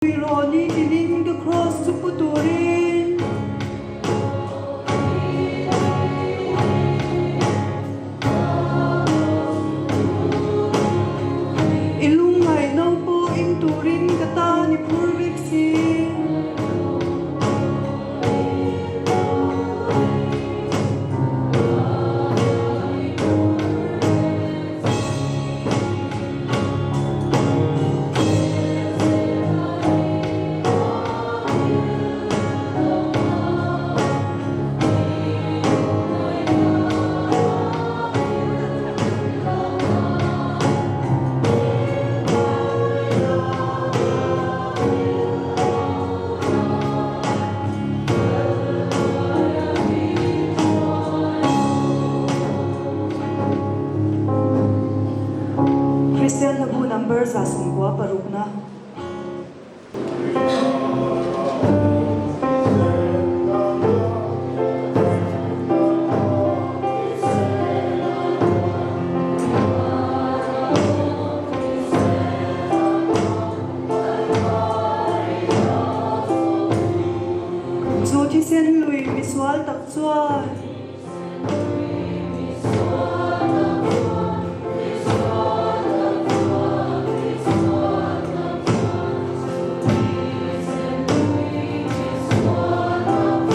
Pui rawh ni tinin ka kraws chu pu turin. I lungngaih no pawh in turin ka tan i phur vek si. Kristian hlabu number 196 na. Chu thisen lui misual tak chuan.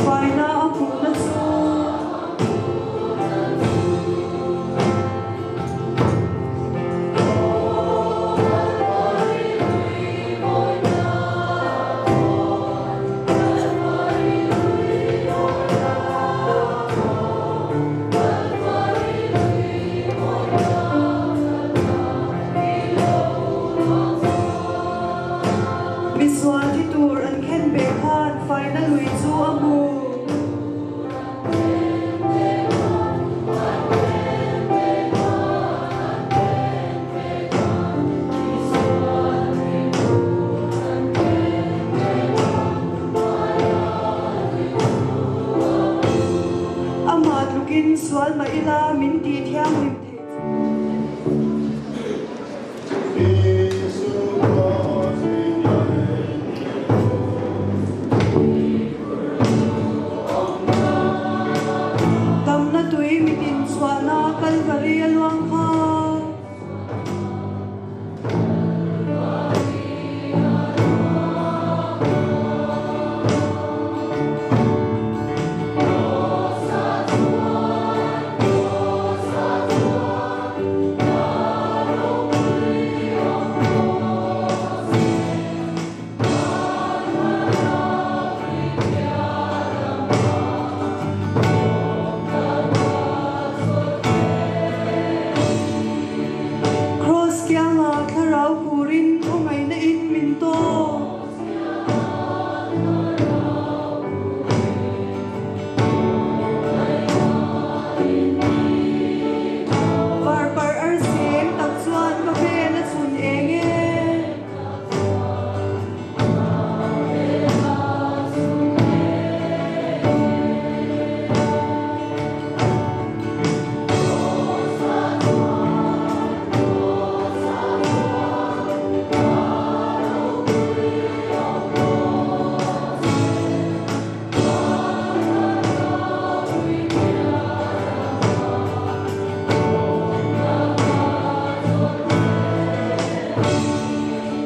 Faina a hmuhna chu. Misual thi tur an khen ve khan faina lui chu a hmu. Amah tlukin sual mah ila min tih thianghlim thei chu. Damna tui mitin chhuahna Kalvari a luang kha. Kraws kianga thlarau purin khawngaihna in min tawk. Varparh arsi eng tak chuan ka vel a chhun eng e.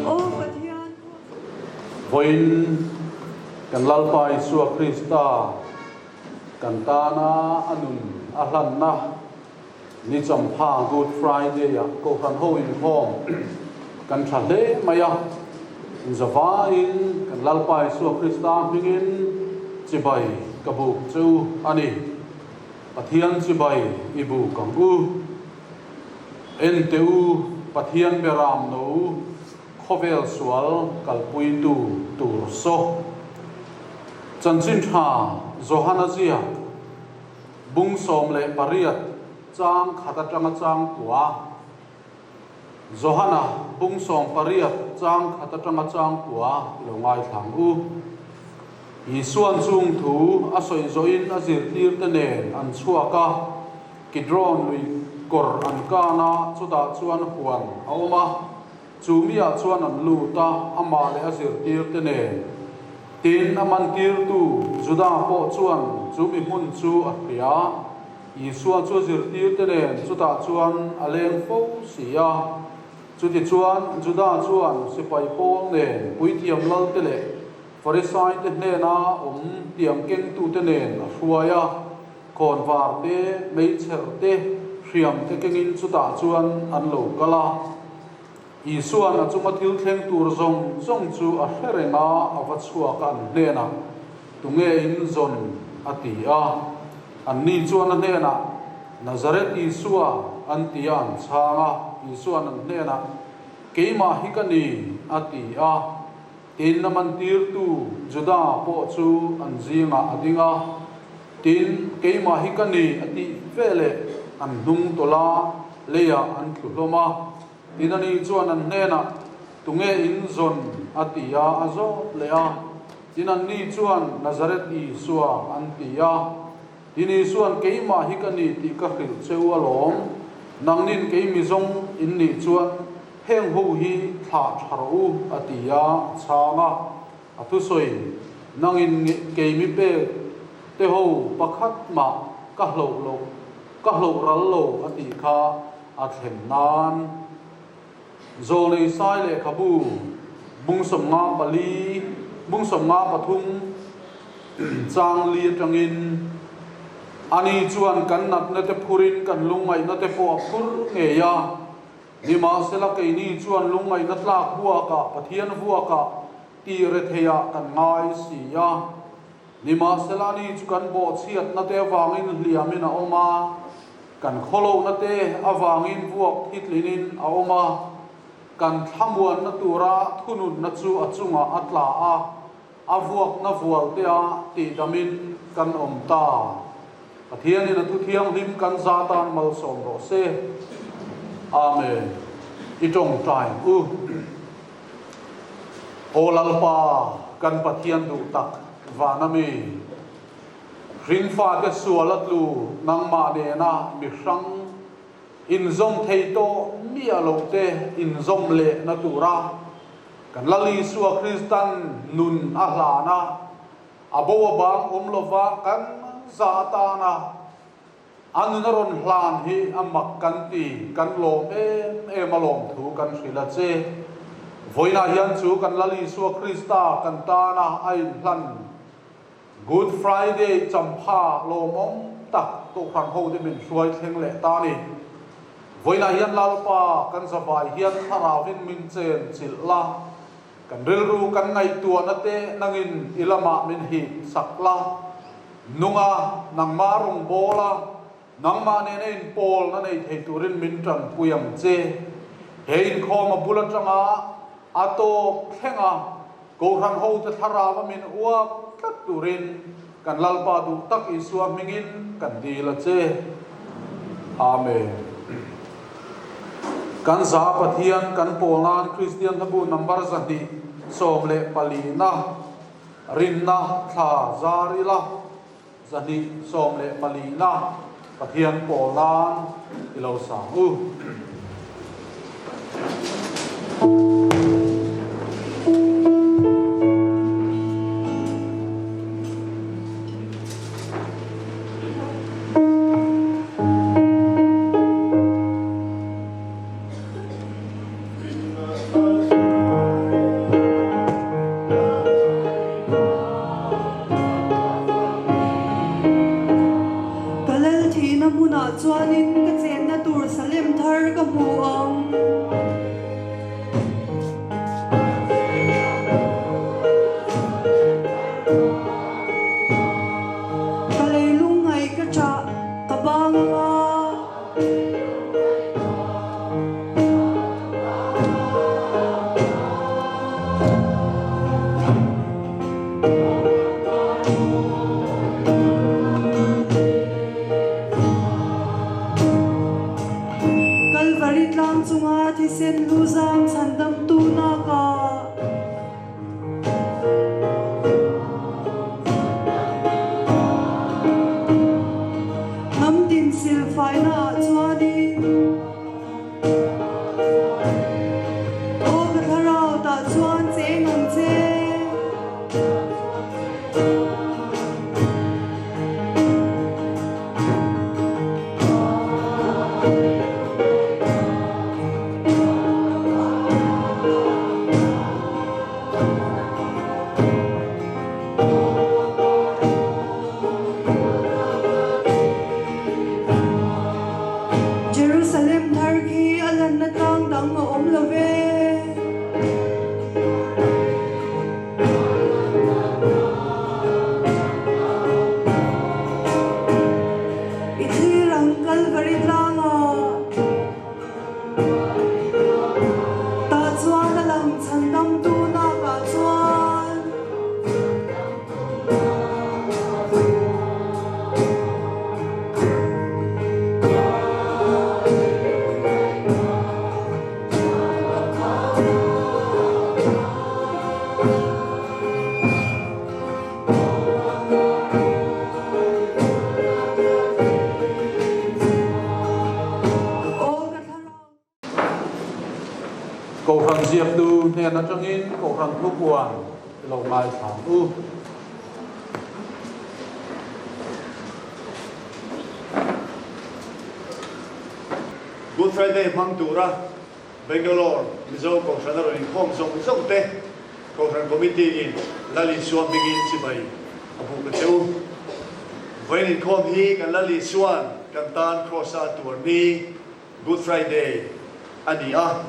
Aw Pathian, Vawiin kan Lalpa Isua Krista kan tana a nun a hlanna ni champha Good Friday ah Kohhran ho inkhawm kan tha hle mai a, inzavaiin kan Lalpa Isua Krista hmingin chibai ka buk chu a ni. Pathian chibai i buk ang u. En teh u, Pathian beram no khawvel sual kalpuitu tur saw. Chanchin tha Johana ziak bung 18 chang khat atanga chang kua. Johana bung 18 chang khat atanga chang kua lo ngaithlang u. Isuan chung thu a sawi zawhin a zirtirte nen an chhuak a, Kidron lui kawr an kan a, chutah chuan huan a awm a. Chu miah chuan an lut a, amah leh a zirtirte nen. Tin, a mantirtu Juda pawh chuan chu mi hmun chu a hria. Isua chu a zirtirte nen chutah chuan a leng fo si a. Chutichuan, Juda chuan sipai pawl nen puithiam lalte leh Farisaite hnena awm tiang kengtute nen a hruai a. Khawnvar te, meichher te, hriam te kengin chutah chuan an lo kal a. Isua'n a chunga thil thleng tur zawng zawng chu a hre reng a, a va chhuak a an hnenah, Tunge in zawn? a ti a. Anni chuan a hnenah, Nazareth Isua, an ti a an chhang a. Isua'n an hnenah, Keimah hi ka ni, a ti a. Tin, a mantirtu Juda pawh chu an zingah a ding a, Tin, keimah hi ka ni a tih veleh an hnung tawlh a, leiah an tlu hlawm a. Tin, ani chuan an hnenah, Tunge in zawn? a ti a, a zawt leh a. Tin, anni chuan, Nazareth Isua, an ti a. Tin, Isua'n, Keimah hi ka ni tih ka hrilh che u alawm. Nangnin kei mi zawng in nih chuan heng ho hi thlah tha rawh u, a ti a, a chhang a. A thusawi, Nangin kei mi pek te ho pakhat mah ka hloh lo, ka hloh ral lo, a tih kha a thlen nan. Zawlei Sai lehkhabu bung 54, bung 53 chang li atangin, Ani chuan kan natna te phurin kan lungngaihna te pawh a phur ngei a, nimahsela keini chuan lungngaihna tlak vuakah Pathian vuakah tih retheiah kan ngai si a. Nimahsela ani chu kan bawhchhiatna te avangin hliamin a awm a, kan khawlohna te avangin vuak thitlinin a awm a, kan thlamuanna tura thununna chu a chungah a tla a, a vuakna vualtea tihdamin kan awm ta. Pathianin a thu thianghlim kan za tan malsawm rawh se. Amen. I tawngtai ang u. Aw Lalpa, kan Pathian duh tak, van a mi. Hringfate sual a tlu nangmah nena mi hrang inzawm thei tawh miah lo te inzawm lehna tura kan Lal Isua Kristan nun a hlan a, a bo a bang awm lova kan za atana A nun a rawn hlan hi a mak kan ti, kan lawm em em a lawmthu kan hrilh a che. Vawiinah hian chu kan Lal Isua Krista kan tana a inhlan Good Friday champha lawmawm tak Kohhran hote min hruai thleng leh ta ni. Vawiinah hian Lalpa kan zavai hian thlarauvin min chen chilh la, kan rilru kan ngaihtuahna te nangin i lamah min hip sak la, Nunga, nangmah rawngbâwl a, nangmah nena inpâwlna nei thei turin min ṭanpui ang che. He inkhâwm a bul aṭanga a tâwp thlenga Kohhran hote thlarau a min uap tlat turin kan Lalpa duh tak Isua hmingin kan dîl a che. Amen. Kan za Pathian kan pâwl nân Kristian hlabu number 214 na. Rinna thla zar ila, 214 na Pathian pawl nan i lo sang u. Ka lal thihna hmunah chuanin ka chenna tur Salem thar ka hmu ang. hnen atangin Kohhran Thupuan i lo ngaithla ang u. Good Friday hmang tura Bangalore Mizo Kohhran a rawn inkhawm zawng zawng te Kohhran Committee in Lal Isua hmingin chibai a buk a che u. Vawiin inkhawm hi kan Lal Isua'n kan tan Kraws-a a tuar ni Good Friday a ni a.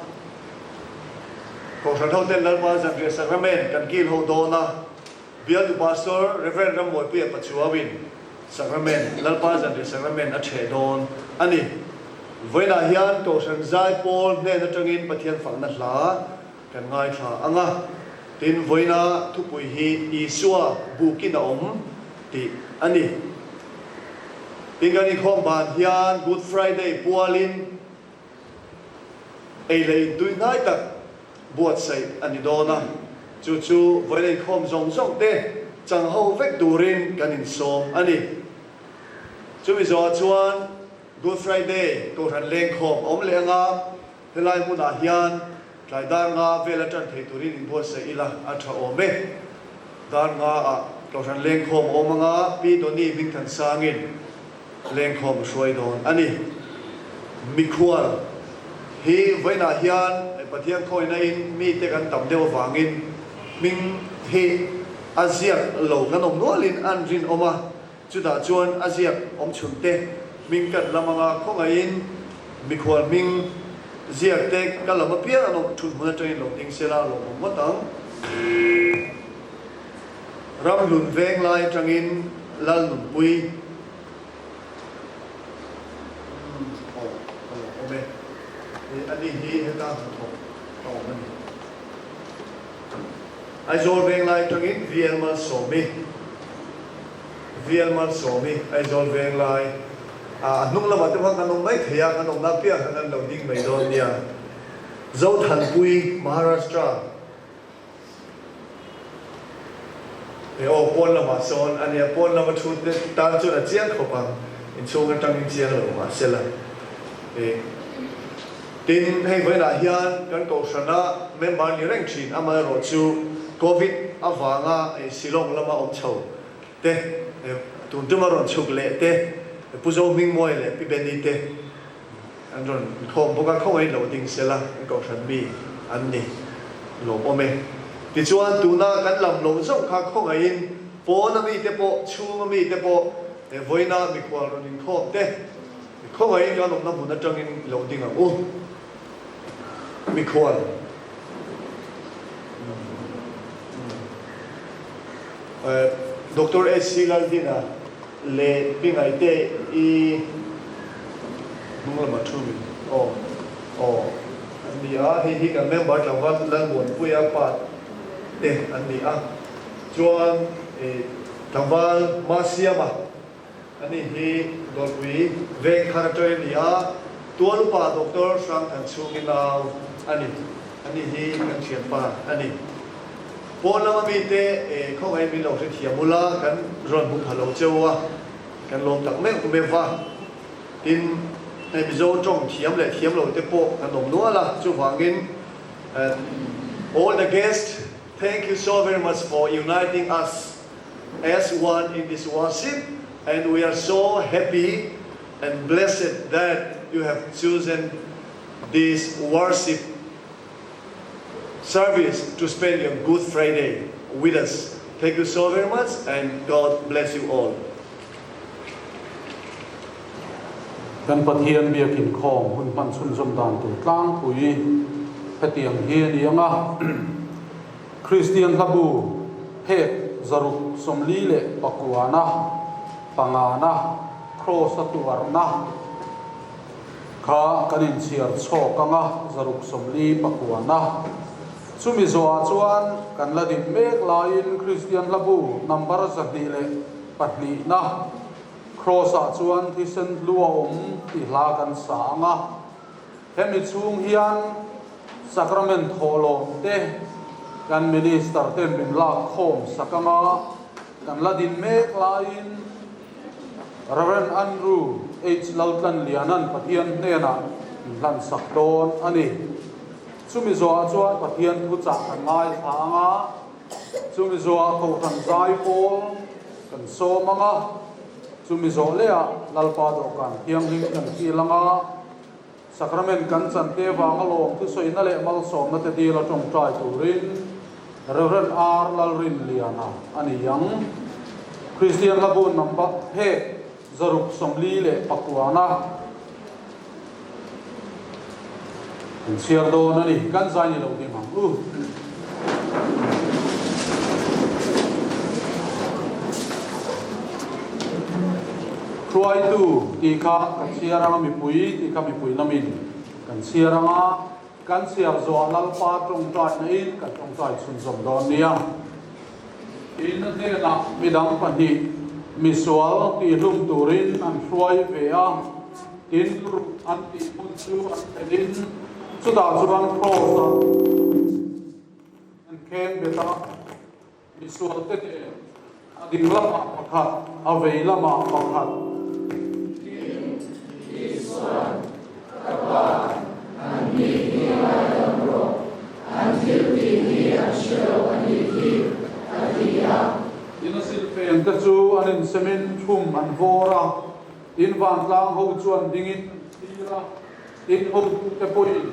Kohhran hoten Lalpa Zanriah Sacrament kan kil ho dawn a, Bialtu Pastor Rev. Rammawipuia Pachuauin Sacrament, Lalpa Zanriah Sacrament a ṭheh dawn a ni. Vawiinah hian Kohhran zai pawl hnen aṭangin Pathian fakna hla kan ngaithla ang a, tin vawiina thupui hi Isua bukin a awm tih a ni. Tin kan inkhawm ban hian Good Friday pualin ei leh intui hnai tak buatsaih a ni dawn a, chu chu vawiina inkhawm zawng zawng te chang ho vek turin kan insawm a ni. Chumi zawhah chuan Good Friday Kohhran lengkhawm a awm leh anga Helai hmunah hian tlai dar nga vel a ṭan thei turin inbuatsaih ila a ṭha awm e. Dar nga ah Kohhran lengkhawm a awm anga Pi Doni Hmingthansangin lengkhawm a hruai dawn a ni. Mikhual hi vawiinah hian Pathian khawina in mite kan tam deuh avangin hming hi a ziak lo kan awm nualin an rinawm a. Chutah chuan a ziak awm chhunte hming kan lam anga khawngaihin mikhual hming ziak te ka lam apiang an awm thun hmun atangin lo ding sela a lawmawm ngawt ang. Ramhlun veng lai atangin Lalnunpui aw a lo awm e. Ani hi heta hnathawk a awm a ni. Aizawl Venglai atangin VL Malsawmi VL Malsawmi Aizawl Venglai ah a hnung lamah te pawh kan awm mai thei a, kan awmna apiang khan an lo ding mai dawn nia. Zothanpui Maharashtra e aw pawn lamah sawn a nia, pawn lama thu te tan chuan a chiang khawp ang, inchhung atangin chiang lo mahsela e. Tin, hei vawiinah hian kan Kohhrana member ni reng thin amaherawh chu Covid avanga Shillong lama awm chho te, tun tuma rawn chhuk leh te, Pu Zo Hmingmawi leh Pi Benny te an rawn inkhawm bawk a, khawngaihin lo ding sela kan Kohhran mi an ni lawmawm e. Tichuan, tuna kan lam lo zawng kha khawngaihin pawna mite pawh, chhunga mite pawh vawiina mikhual rawn inkhawm te, Khawngaihin kan awmna hmun atangin i lo ding ang u. Mikhual. Doctor SC Laldina leh Pi Ngaite i hnung lamah thu min aw aw an ni a, hei hi kan member tlangval Lalmuanpuia pa te an ni a, chuan tlangval Masiama Ani hi Dawrpui veng thar atang a ni a, tual upa Doctor Hrangthan chhungin nau a ni. Ani hi kan thianpa a ni. Pawn lama mite khawngaih min lo hrethiam ula, kan rawn hmu pha lo cheu a, kan lawm tak meuh meuh va. Tin, hei Mizo tawng thiam leh thiam lo te pawh kan awm nual a, chuvangin all the guests thank you so very much for uniting us as one in this worship and we are so happy and blessed that you have chosen this worship service to spend your Good Friday with us. Thank you so very much and God bless you all. Kan Pathian biak inkhawm hun hman chhunzawm dan tur tlangpui hetiang hi a ni ang a. Kristian hlabu phek 649-na, pangana, Kraws-a tuarna kha kan inchhiar chhawk ang a, 649-na. Chumi zawhah chuan kan la din mek laiin Kristian hlabu number 202-na, Kraws-ah chuan thisen hlu a awm tih hla kan sa ang a. Hemi chhung hian Sacrament thawhlawm te kan Minister ten min lak khawm sak anga kan la din mek laiin Rev. Andrew H. Laltlanliana'n Pathian hnenah min hlan sak dawn a ni. Chumi zawhah chuan Pathian thuchah kan ngaithla ang a, chumi zawhah Kohhran zaipawl kan sawm ang a, chumi zawh lehah Lalpa dawhkan thianghlim kan kil ang a, Sacrament kan chan te vanga lawm thusawina leh malsawmna te dil a tawngtai turin Rev. R. Lalrinliana a ni ang. Kristian hlabu number phek 649 kan chhiar dawn a ni. Kan zai ni lo ding ang u. Hruaitu tih kha ka chhiar anga mipui tih kha mipui lamin kan chhiar anga kan chhiar zawh Lalpa tawngtaina in kan tawngtai chhunzawm dawn nia. Tin a hnenah midang pahnih misual tihhlum turin an hruai ve a, tin ruk an tih hmun chu an thlenin chutah chuan kraws ah an kheng bet a. Misualte nen a ding lamah pakhat, a vei lamah pakhat. Tin, Isua'n, Ka Pa, an mi hi ngaidam rawh, an thil tih hi an hre lo a nih hi, a ti a. Tin, a silfeng te chu an insemin thum an vawr a, tin vantlang ho chuan dingin an thlir a, tin hotute pawhin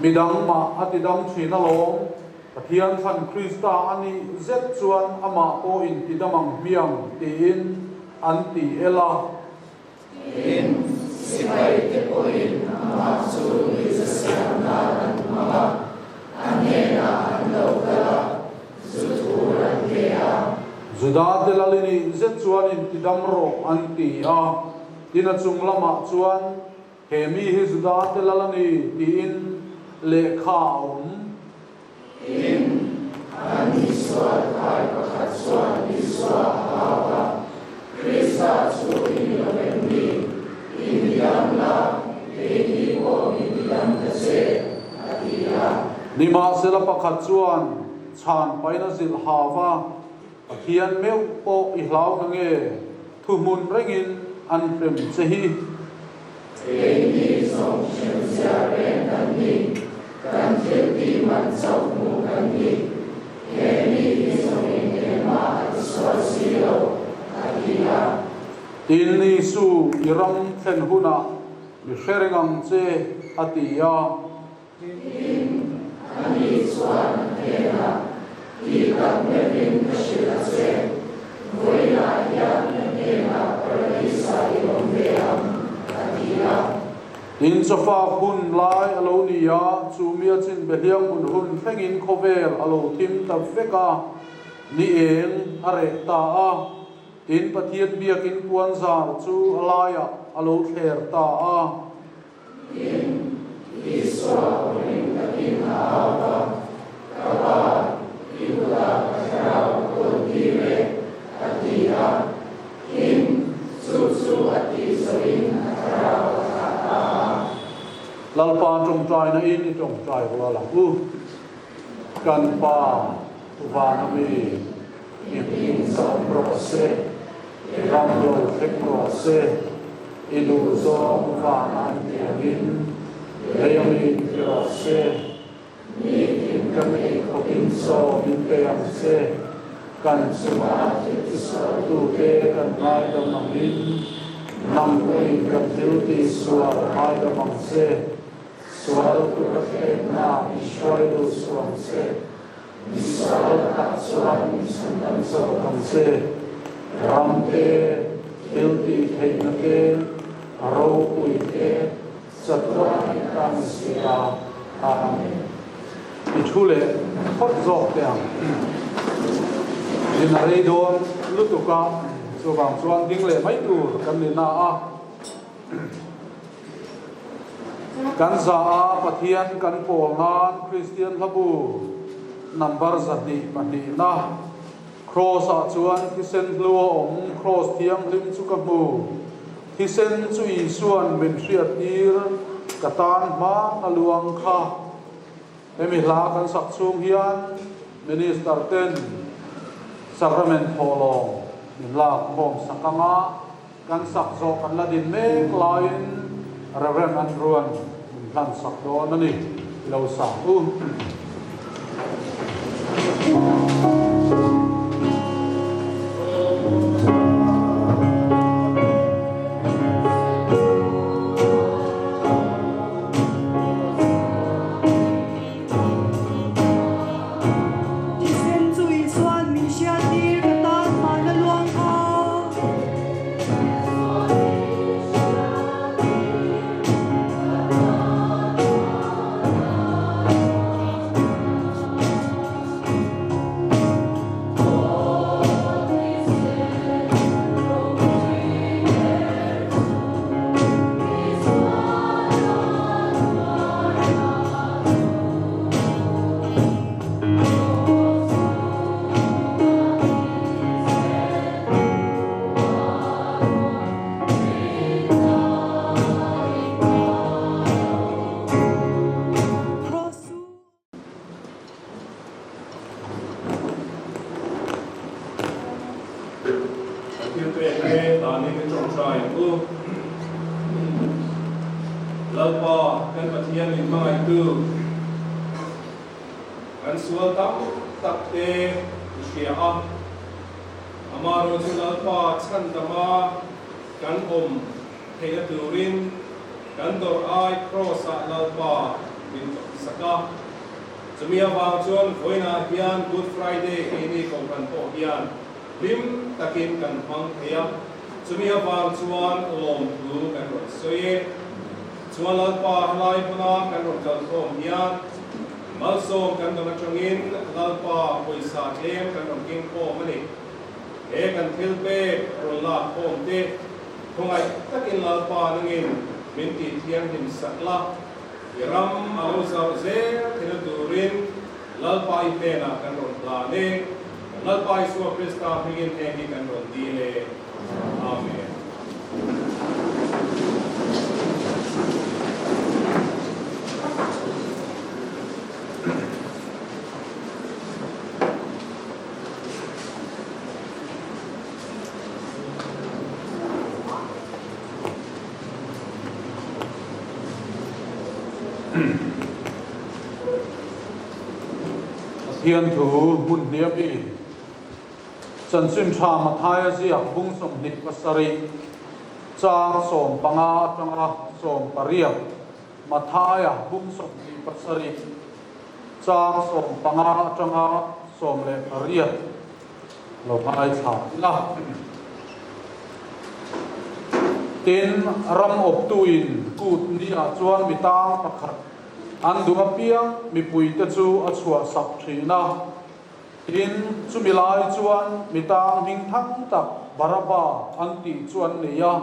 midang mah a tidam thin alawm. Pathian thlan Krista a nih zet chuan amah pawh intidam ang hmiang tiin an ti el a. Tin, sipaite pawhin amah chu nuihza siam nan an hmang a, a hnenah an lo kal a, zu thur an pe a. Judate lal i nih zet chuan intidam rawh an ti a, tin a chung lamah chuan He mi hi Judate lal a ni tiin lehkha a awm. Tin, an misual kai pakhat chuan Isua a hau a, Krista chu i ni lo em ni? I ni dam la, keini pawh min ti dam ta che, a ti a. Nimahsela pakhat chuan chhan pain a zilh hau va, Pathian meuh pawh i hlau na nge thuhmun rengin an hrem che hi. Keini zawng hremzia reng kan ni, kan thil tih man chauh hmuh kan ni. He mi hi zawngin engmah a ti sual si lo, a ti a. Tin, Isu i ram thlen hunah mi hre reng ang che, a ti a. Tin, ani chuan a hnenah, Ti tak meuhin ka hrilh a che, vawiinah hian ka hnenah Paradis-ah i awm ve ang, a ti a. Tin, chawfak hun lai a lo ni a, chu mi a chin behliang hmun hun thlengin khawvel a lo thim ta vek a, ni eng a reh ta a. Tin, Pathian biakin puanzar chu a laiah a lo thler ta a. Tin, Isua awmin takin a au va, Ka Pa, i kutah ka thlarau ka kawl tir e, a ti a. Tin, chu chu a tih zawhin a thlarau a thlah ta a. Lalpa tawngtaina in i tawngtai rual ang u. Kan Pa, vana mi, i hming chauh rawh se, i ram lo thleng rawh se, i duh zawng van an ti angin lei amin ti rawh se, nitin kan ei khawpin chaw min pe ang che, kan chungah thil tisualtute kan ngaidam angin nang pawhin kan thil tisual ngaidam ang che, sual tura thlekna i hruai lut suh ang che. Misual tak chuan mihring an zawk ang che. Ram te, thil tih theihna te, ropui te, chatuan in ta ni si a. Amen. I thu leh phawt zawk teh ang. Din a rei dawn lutuk a, chuvang chuan ding leh mai tur kan ni na a. Kan za a Pathian kan pawl nan Kristian hlabu number 2 na Kraws ah chuan thisen hlu a awm Kraws thianghlim chu ka hmu Thisen chu Isuan min hriat tir ka tan hma a luang kha Hemi hla kan sak chhung hian Minister ten Sacrament thawhlawm min lak khawm sak anga Kan sak zawh kan la din mek laiin Rev. Andrew-a'n min hlan sak dawn a ni. I lo sa u. Thisen chu Isua'n min hriattir ka tan hman a luang kha. Kan thil pek te danin i tawngtai ang u. Lalpa kan Pathian min hmangaihtu, kan sual tam tak te i hria a, amaherawhchu chu Lalpa chhandama kan awm theihna turin kan dawrh ai Kraws-ah Lalpa min sak a. Chumi avang chuan vawiinah hian Good Friday keini Kohhran pawh hian hlim takin kan hmang thei a, chumi avang chuan lawmthu kan rawn sawi e. Chuan Lalpa helai hmuna kan rawn kalkhawm hian malsawm kan dawn atangin Lalpa pawisa tlem kan rawn keng khawm a ni. He kan thil pek rawn lak khawm te khawngaih takin Lalpa nangin min tih thianghlim sak la. I ram a lo zauh zel thina turin Lalpa i hnenah kan rawn hlan e. Kan Lalpa Isua Krista hmingin heng hi kan rawn dil e. Amen. Pathian thu hmun hniam i Chanchin Tha Mathaia ziak bung 27 chang 15 atanga 18 Mathaia bung 27 chang 15 atanga 18 lo ngaithla ila. Tin, ram awptuin kut ni-ah chuan mi tang pakhat an duh apiang mipuite chu a chhuahsak thin a. Tin, chumi lai chuan mi tang hming thang tak Baraba an tih chu an nei a.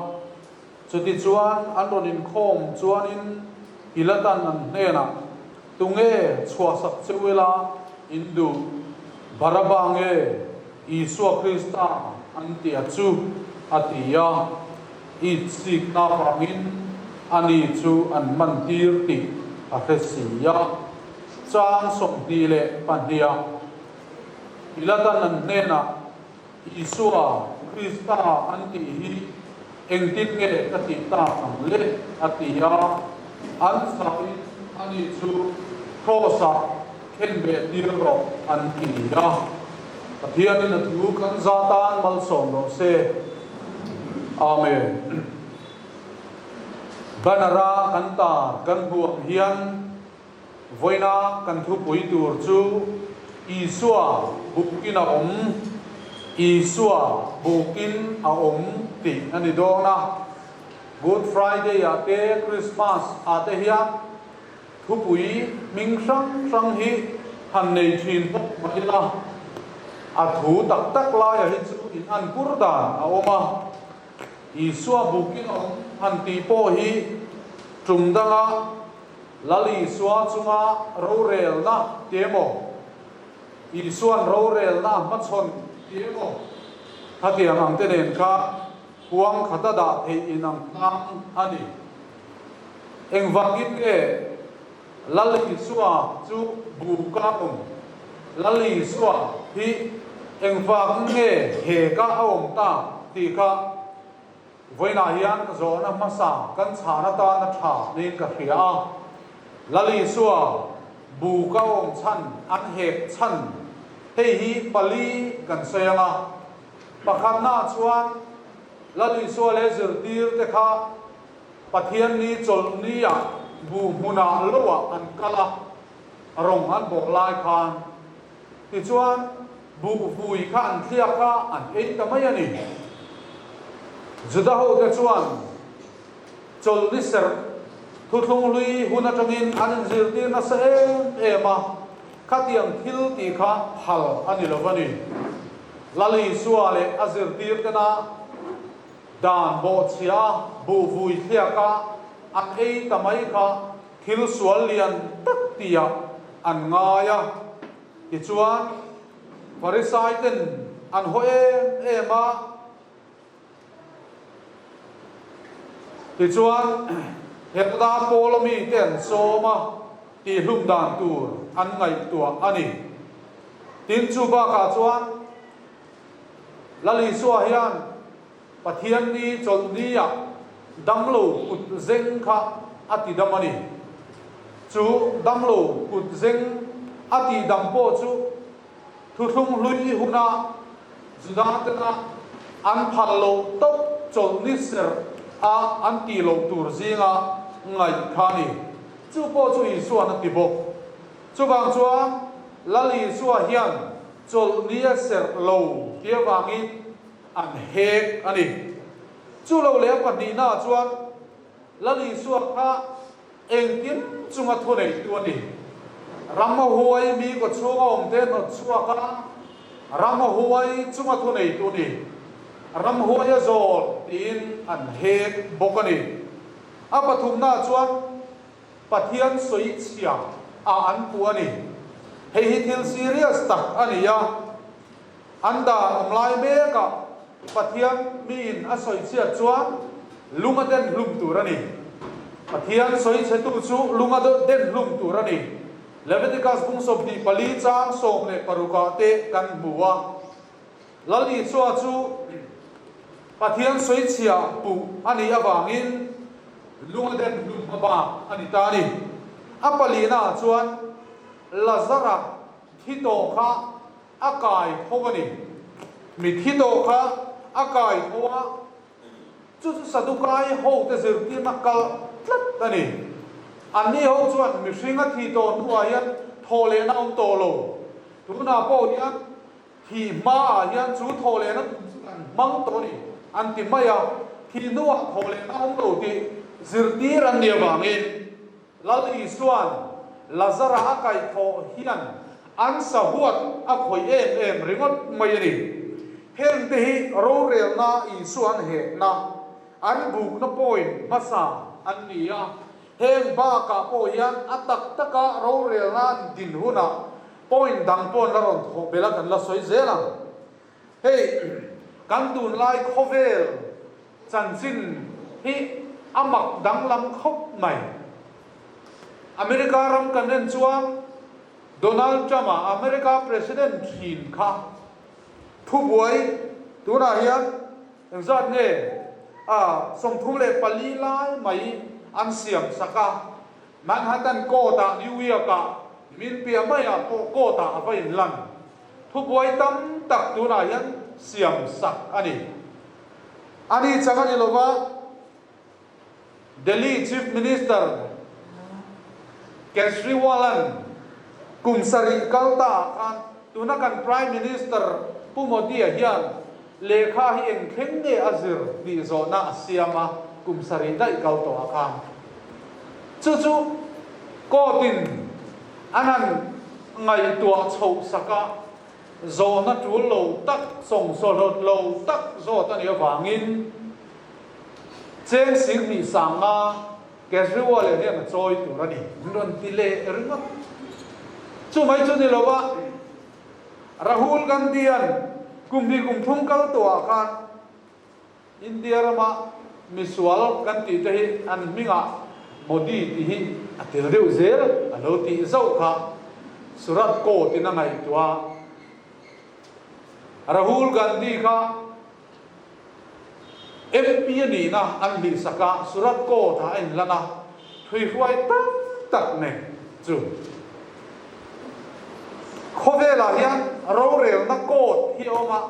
Chutichuan an rawn inkhawm chuanin Pilatan an hnenah, Tunge chhuahsak che u ila in duh? Baraba nge Isua Krista an tia chu? a ti a. Itsikna vangin ani chu an mantir tih a hre si a. Chang 22ah Pilatan an hnenah, Isua, Krista an tih hi engtin nge ka tih tak ang le? a ti a. An sain ani chu Kraws-ah khen ve tir rawh an ti a. Pathianin a thu kan za tan malsawm rawh se. Amen. Banner-a kan tar kan hmuh ang hian Vawiina kan thupui tur chu Isua bukin a awm, Isua bukin a awm tih a ni dawn a. Good Friday ah te Christmas ah te hian thupui hming hrang hrang hi han nei thin bawk mah ila, a thu tak tak laia hi chu in an kur dan a awm a. Isua bukin a awm han tih pawh hi tum danga Lal Isua chunga rorelna ti emaw, Isua'n rorelna a hmachhawn ti emaw, khatiang ang te nen kha huang khata dah theih in ang tlang a ni. Engvangin nge Lal Isua chu buka awm? Lal Isua hi engvang nge heka a awm tak tih kha Vawiinah hian zawhna hmasa kan chhan atana tha niin ka hria a. Lal Isua Buka awm chhan an hek chhan hei hi pali kan sawi ang a. Pakhatnaah chuan Lal Isua leh zirtir te kha Pathian ni chawlh niah bu hmunah loah an kal a, rawng an bawh lai khan. Tichuan buh vui kha an thliak a, an ei ta mai a ni. Juda hote chuan chawlh ni serh thuthlung hlui hun atangin an inzirtir nasa em em a, khatiang thil tih kha phal a ni lo va ni. Lal Isua leh a zirtir tena dan bawhchhia a, buh vui thliak a, an ei ta mai kha thil sual lian tak tihah an ngai a. Tichuan, Farisai ten an haw em em a. Tichuan, Heroda Paula mite an sawm a, tihhlum dan tur an ngaihtuah a ni. Tin, chu bakah chuan Lal Isua hian Pathian ni chawlhniah damlo kut zeng kha a tidam a ni. Chu damlo kut zeng a tihdam pawh chu Thuthlung hlui huna Juda tena an phal loh tawp chawlhni serh a an tih loh tur zinga ngaih kha a ni. Chu pawh chu Isua'n a ti bawk. Chuvang chuan Lal Isua hian chawlhni a serh lo ti avangin an hek a ni. Chu lo leh a pahnihnaah chuan Lal Isua kha Engkim chunga thu neitu a ni. Ram a huai mi kaw chhunga awmte hnawt chhuak a, ram a huai chunga thu neitu a ni. Ram huai a zawl tiin an hek bawk a ni. A pathumnaah chuan Pathian sawi chhia ah an puh a ni. Hei hi thil serious tak a ni a. An dan awm lai mekah Pathian miin a sawi chhiat chuan lung a den hlum tur a ni. Pathian sawi chhetu chu lung a den hlum tur a ni. Leviticus bung 24 chang 16 ah te kan hmu a. Lal Isua chu Pathian sawi chhia puh a nih avangin lung a den hlum hmabak a ni ta a ni. A palina ah chuan Lazara thi tawh kha a kai tho a ni. Mithi tawh kha a kai tho a, chu chu Sadukai hote zirtirna kal tlat a ni. Anni ho chuan mihring a thi tawh hnuah hian thawhlehna a awm tawh lo. Tunah pawh hian thi hmaah hian chu thawhlehna tum chu kan hmang tawh a ni an ti mai a, thi hnuah thawhlehna a awm lo tih zirtir an nih avangin Lal Isua'n Lazara a kaihthawh hian an sahuat a khawih em em ringawt mai a ni. Hengte hi rorelna Isua an hehna, an bukna point hmasa an ni a. Heng bakah pawh hian a tak taka rorelna an din hunah point dang pawh an la rawn thawh belh a, kan la sawi zel ang. Hei kan tunlai khawvel Chanchin hi a mak danglam khawp mai. America ram kan en chuan Donald Trump-a America President thin kha thubuai tunah hian engzat nge a 34 lai mai an siam sak a, Manhattan Court-ah New York-ah min piah maiah pawh court-ah a va inlan. Thubuai tam tak tunah hian siam sak a ni. A ni chang a ni lova, Delhi Chief Minister Kejriwal-a'n kum sarih kal ta ah khan tuna kan Prime Minister Pu Modi-a hian lehkha hi eng thleng nge a zir tih zawhna a siam a, kum sarih daih kal tawh ah khan. Chu chu court-in an han ngaihtuah chhoh sak a. Zawhna tul lo tak, sawngsawhlawt lo tak zawt a nih avangin cheng 20,000 nga Kejriwal hian a chawi tur a ni. An rawn ti leh ringawt. Chu mai chu ni lo a, Rahul Gandhi-a'n kum hnih kum thum kal tawhah khan India rama misual kan tih te hi an hmingah Modi tih hi a tel deuh zel a lo tih zauh kha Surat Court in a ngaihtuah a. Rahul Gandhi kha MP a nihna an hlihsak a, Surat Court ah a inlan a, thuihruai tam tak nen chu. Khawvelah hian rorelna court hi a awm a,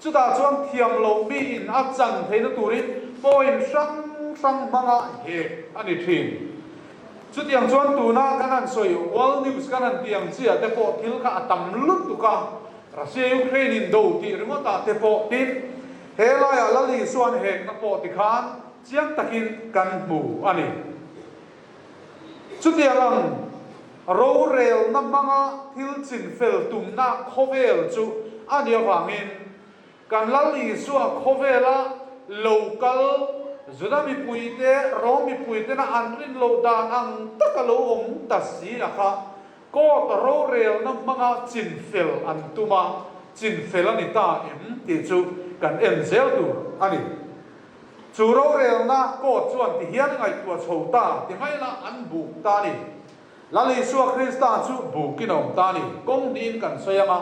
chutah chuan thiam lo miin a chan theihna turin point hrang hrang hmanga hek a ni thin. Chutiang chuan tuna kan han sawi World News kan han tih ang chiah te pawh thil kha a tam lutuk a, Russia-Ukraine indo tih ringawtah te pawh tin he laiah Lal Isuan hekna pawh tikhan chiang takin kan hmu a ni. Chutiang ang rorelna hmanga thil chinfel tumna khawvel chu a nih avangin kan Lal Isua khawvela lo kal Juda mipuite, Rom mipuitena an rin loh dan ang taka lo awm ta si a kha court rorelna hmanga chinfel an tum a, chinfel a ni ta em tih chu kan en zel tur a ni. Chu rorelna court chuan ti hian ngaihtuah chho ta ti mai la an buk ta a ni. Lal Isua Krista chu bukin a awm ta a ni. Kawng hnihin kan sawi ang a,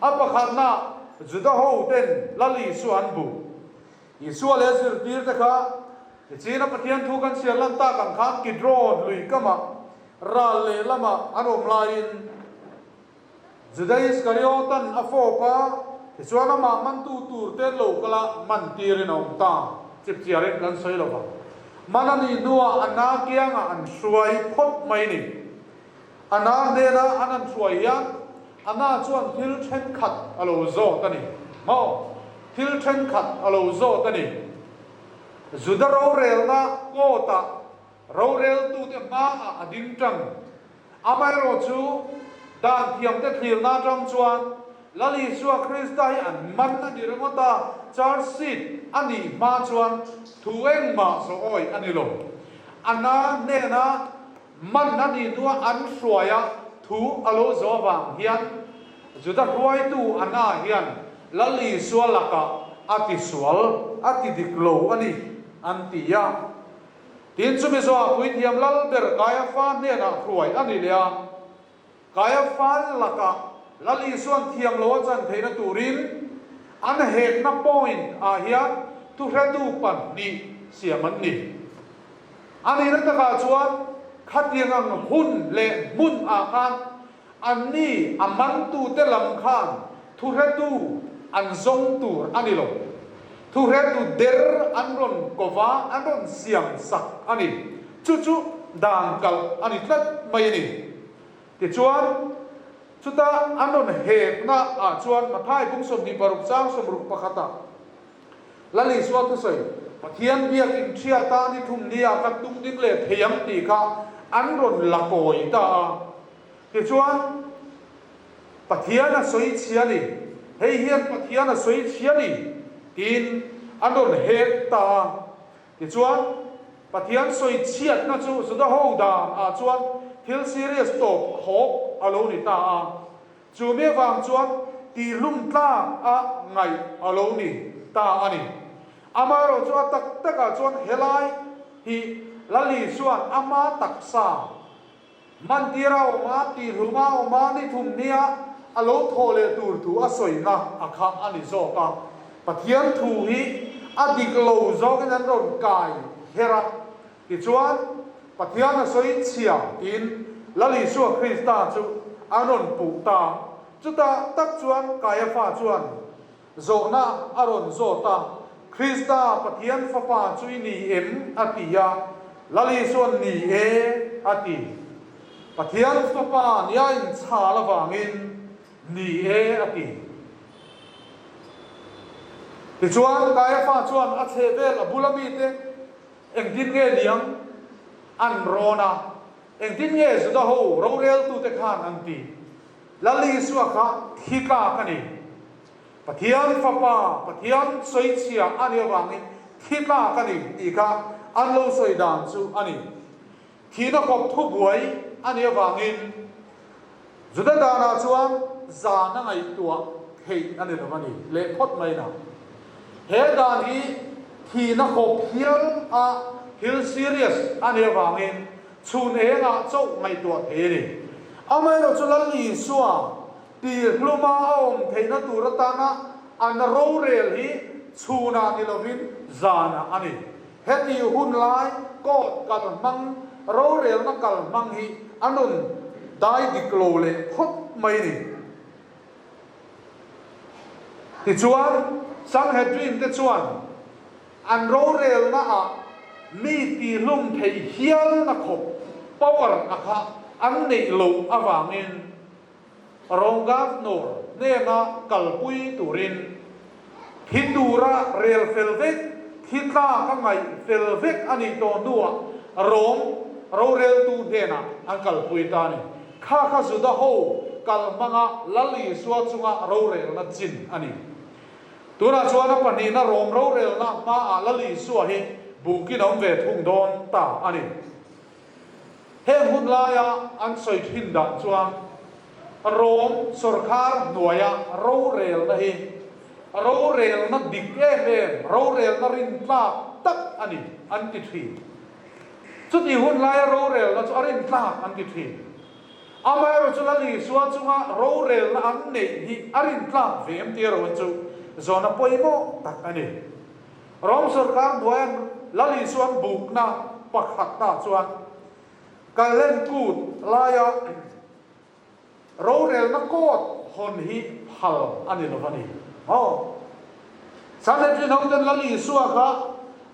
a pakhatna Juda ho ten Lal Isua an buk. Isua leh a zirtirte kha Tichina Pathian thu kan chhiar lan tak ang khan Kidron lui kamah ral lehlamah an awm laiin Juda Iskariotan a fawp a, tichuan amah mantu tur te an lo kal a, man tirin a awm ta. Chipchiarin kan sawi lo vang. Man a nih hnuah a na kiangah an hruai phawt mai ni. A na hnena an han hruai hian a na chuan thil thenkhat a lo zawt a ni. Maw? Thil thenkhat a lo zawt a ni. Juda rorelna court-ah Roreltute hmaah a ding ṭang. Amaherawhchu, dan thiamte thlirna aṭang chuan Lal Isua Krista hi an man a ni ringawt a, charge sheet a nih hma chuan thu engmah zawh awih a ni lo. A na hnena man a nih hnua an hruai a thu a lo zawh avang hian Juda hruaitu Anna hian Lal Isua lakah a tisual, a ti dik lo a ni, an ti a. Tin, chumi zawhah puithiam lal ber Kaiafa hnenah hruai a ni leh a. Kaiafa lakah Lal Isua'n thiam lo a chan theihna turin an hekna point ah hian thuhretu pahnih siam an ni. A nihna takah chuan khatiang ang hun leh hmun ah khan Anni a mantute lam khan thuhretu an zawng tur a ni lo. Thuhretu der an rawn ko va, an rawn siam sak a ni. Chu chu dan kalh a ni tlat mai a ni. Tichuan, chuta an rawn hekna ah chuan Mathai bung 26 chang sawmruk pakhata Lal Isua thusawi, Pathian biakin ṭhiata ni thum nia ka tung ding leh thei ang tih kha an rawn la kawi ta a. Tichuan, Pathian a sawi chhia ni, hei hian Pathian a sawi chhia ni, tiin an rawn hek ta a. Tichuan, Pathian sawi chhiatna chu Juda ho dan ah chuan thil serious tawp khawk a lo ni ta a. Chu mi avang chuan tihlum tlak a ngaih a lo ni ta a ni. Amaherawh chu a tak takah chuan helai hi Lali chuan ama taksa Mantir a awm a, tihlum a awm a, ni thum nia a lo thawh leh tur thu a sawina a kha a ni zawk a. Pathian thu hi a dik lo zawkin an rawn kai her a, tichuan Pathian a sawi chhia tiin Lal Isua Krista chu an rawn puh ta. Chutah tak chuan Kaiafa chuan Zawhna a rawn zawt a, Krista Pathian Fapa chu i ni em? a ti a. Lal Isua'n Ni e, a ti. Pathian Fapa nia inchhal avangin Ni e, a ti. Tichuan, Kaiafa chuan a chhehvel a bula mite engtin nge niang an rawn a, engtin nge Juda ho roreltute khan an ti? Lal Isua kha thi tlak a ni. Pathian Fapa, Pathian sawichhia a nih avangin thi tlak a ni tih kha an lo sawi dan chu a ni. Thihna kawp thubuai a nih avangin Juda danah chuan zan a ngaihtuah theih a ni lo a ni leh phawt mai na. He dan hi thihna kawp hial a thil serious a nih avangin Chhun engah chauh ngaihtuah thei a ni. Amaherawhchu Lal Isua tihhluma a awm theihna tur atana an rorel hi chhunah ni lovin zanah a ni. Heti hun lai court kal hmang, rorelna kal hmang hi a nun dai dik lo leh phawt mai a ni. Tichuan, Sanhedrin te chuan an rorelna ah mi tihlum thei hialna khawp power a kha an neih loh avangin Rom Governor hnena kalpui turin thi tura rel fel vek, thi tlak a ngaih fel vek a nih tawh hnuah Rom roreltu hnenah an kalpui ta a ni. Kha kha Juda ho kal hmanga Lal Isua chunga rorelna chin a ni. Tunah chuan a pahnihna Rom rorelna hmaah Lal Isua hi bukin a awm ve thung dawn ta a ni. Heng hun laia an sawi thin dan chuan Rom sawrkhar hnuaia rorelna hi rorelna dik em em, rorelna rintlak tak a ni an ti thin. Chuti hun laia rorelna chu a rintlak an ti thin. Amaherawhchu Lal Isua chunga rorelna an neih hi a rintlak ve em tih erawh chu zawhna pawimawh tak a ni. Rom sawrkar hnuaia Lal Isuan bukna pakhatna chuan Kallen kut laia rorelna court hawn hi phal a ni lo a ni. Aw. Sanhedrin hoten Lal Isua kha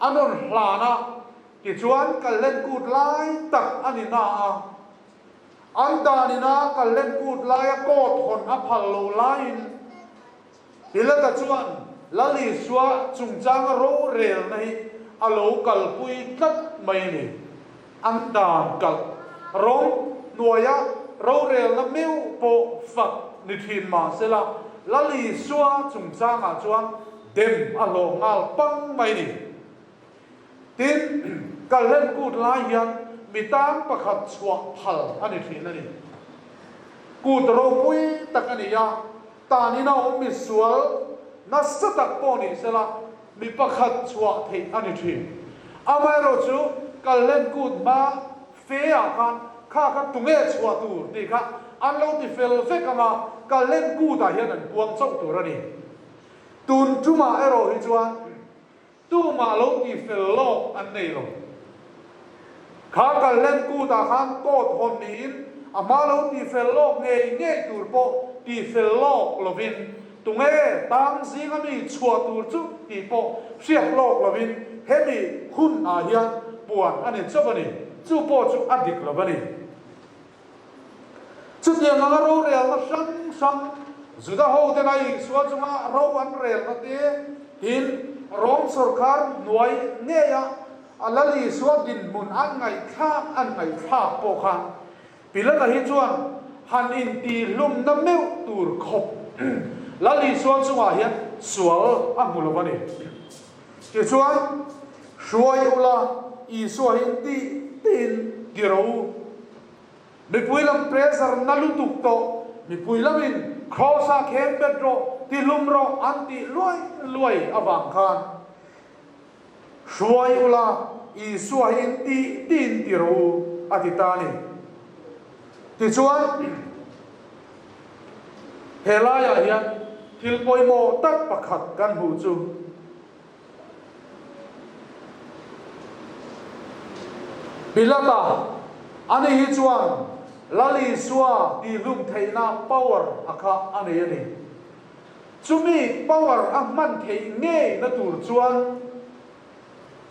an rawn hlan a, tichuan Kallen kut lai tak a ni na a, an dan ina Kallen kut laia court hawn a phal lo laiin Pilata chuan Lal Isua chungchanga rorelna hi a lo kalpui tlat mai a ni. An dan kalh rawng hnuaia rorelna meuh pawh fak ni thin mah sela, Lal Isua chungchangah chuan dem a hlawh nghal pang mai a ni. Tin, kalhlen kut lai hian mi tan pakhat chhuah phal a ni thin a ni. Kut ropui tak a ni a, tan ina awm mi sual nasa tak pawh ni sela mi pakhat chhuah theih a ni thin. Amaherawhchu, kalhlen kut hma fe ah khan kha kha tunge chhuah tur tih kha an lo ti fel vek ang a, kalhlen kut ah hian an puang chauh tur a ni. Tun tumah erawh hi chuan Tumah lo ti fel lawk an nei lo. Kha kalhlen kutah khan court hawn niin a hma lo ti fel lawk ngei ngei tur pawh ti fel lawk lovin tunge tang zinga mi chhuah tur chu tih pawh hriat lawk lovin hemi hun ah hian puan a ni chauh a ni. Chu pawh chu a dik lo a ni. Chutiang anga rorelna hrang hrang Juda hoten a Isua chunga ro an relna te tin Rom sawrkar hnuai ngeia a Lal Isua dinhmun an ngaihthlak an ngaihthlak pawh khan Pilata hi chuan han intihlumna meuh tur khawp Lal Isua chungah hian sual a hmu lo a ni. Tichuan, hruai ula, Isua hi tih tiin ti ro u. Mipui lam pressure na lutuk tawh, mipui lamin Kraws-ah khen bet rawh, ti hlum rawh an tih luai luai avang khan, hruai ula, Isua hi tih tiin ti ro u, a ti ta a ni. Tichuan, he laiah hian thil pawimawh tak pakhat kan hmuh chu, Pilata, ani hi chuan Lal Isua tihlum theihna power a kha a nei a ni. Chumi power a hman theih ngeina tur chuan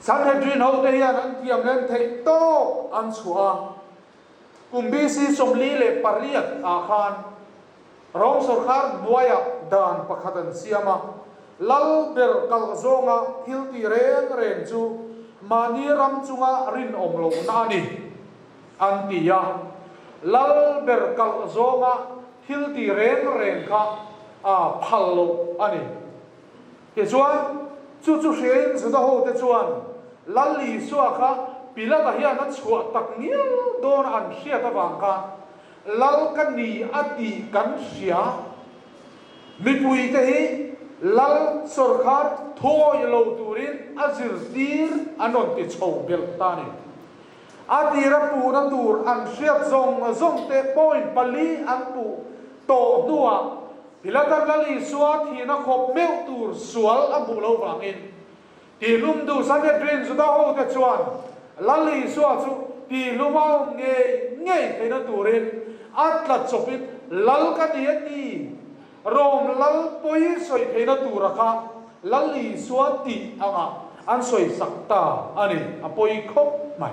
Sanhedrin hote hian an thiam lem theih tawk an chhuah a. Kum BC 48 ah khan Rom sawrkar hnuaiah dan pakhat an siam a, lal ber kalh zawnga thil ti reng reng chu mahni ram chunga rinawm lohna a ni, an ti a. Lal ber kalh zawnga thil ti reng reng kha a phal loh a ni. Tichuan, chu chu hriain Juda hote chuan Lal Isua kha Pilata hian a chhuah tak ngial dawn an hriat avang khan Lal ka ni a tih kan hria. Mipuite hi Lal sawrkhar thawi lo turin a zirtir an rawn ti chho belh ta a ni. A tira puhna tur an hriat zawng zawng te point pali an puh tawh hnuah Pilatan Lal Isua thihna khawp meuh tur sual a hmuh lo vangin tihlum duh Sanhedrin Juda hote chuan Lal Isua chu tihlum a awm ngei ngei theihna turin a tla chawpin Lal ka ni a ti. Rom lal pawi sawi theihna tura kha Lal Isua tih angah an sawi sak ta a ni, a pawi khawp mai.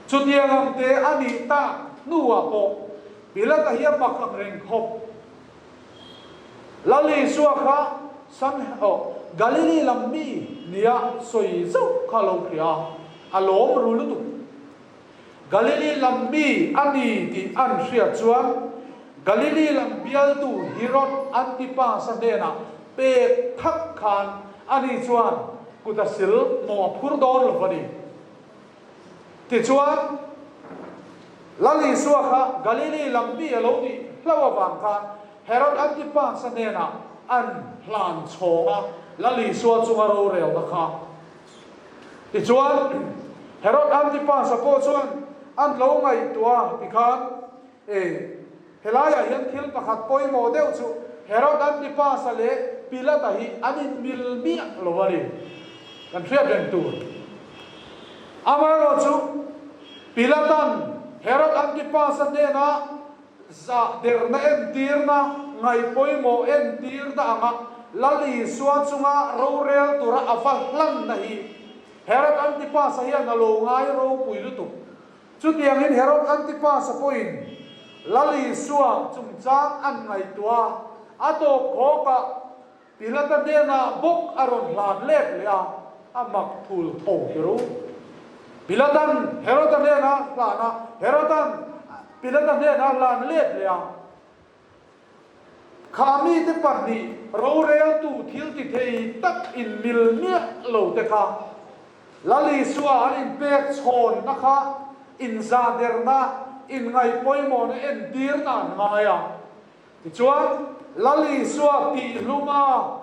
Chutiang ang te a nih tak hnuah pawh Pilata hi a mak ang reng khawp. Lal Isua kha San oh Galili lam mi nia sawi zauh kha lo hria a, a lawm ru lutuk. Galili lam mi a ni tih an hriat chuan Galili lam bialtu Herod Antipas-a hnenah pek thak khan ani chuan kut a sil mawh a phur dawn lo a ni. Tichuan, Lal Isua kha Galili lam mi a lo nih hlauh avang khan Herod Antipas-a hnenah an hlan chhawng a, Lal Isua chunga rorelna kha. Tichuan, Herod Antipas-a pawh chuan an lo ngaihtuah a, tikhan, E, helaiah hian thil pakhat pawimawh deuh chu Herod Antipas-a leh Pilata hi an inmil miah lo a ni. Kan hriat reng tur. Amaherawhchu, Pilata'n Herod Antipas-a hnenah Zah derna entirna, ngaihpawimawh entirna anga Lal Isua chunga rorel tura a va hlanna hi Herod Antipas-a hian a lo ngai ropui lutuk. Chutiangin Herod Antipas-a pawhin Lal Isua chungchang an ngaihtuah a, a tawp khawkah Pilata hnenah bawk a rawn hlan let leh a, a mak thul tho tir u. Pilatan Heroda hnenah hlan a, Herodan Pilata hnenah hlan let leh a. Kha mite pahnih roreltu thil ti thei tak in mil miah lo te kha Lal Isua an inpek chhawnna kha inzahderna, inngaihpawimawhna entirna an ngai a. Tichuan, Lal Isua tihluma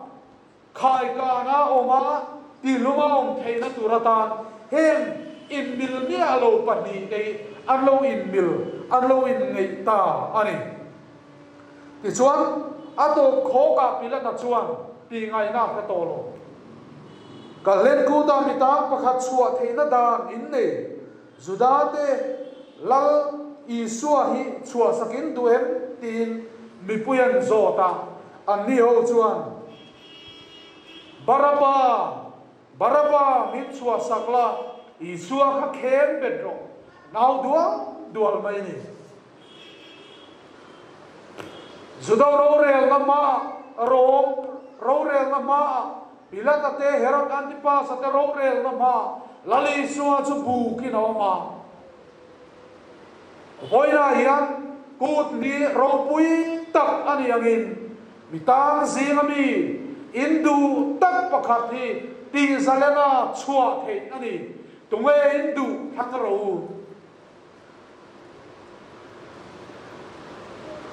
khaikana awm a, tihluma awm theihna tur atan heng inmil miah lo pahnihte hi an lo inmil, an lo inngeih ta a ni. Tichuan, a tawp khawkah Pilata chuan tihngaihna a hre tawh lo. Kalhlen kuta mi tang pakhat chhuah theihna dan in nei. Judate Lal Isua hi chhuahsakin duh em? tiin mipui an zawt a, anni ho chuan, Baraba! Baraba min chhuahsak la, Isua kha khen bet rawh, nau dual dual mai a ni. Juda rorelna hmaah, Rom rorelna hmaah, Pilata te, Herod Antipas-a te rorelna hmaah Lal Isua chu bukin a awm a. Vawiinah hian kut ni ropui tak a nih angin mi tang zinga mi induh tak pakhat hi tihzalena chhuah theih a ni. Tunge induh thlang rawh u?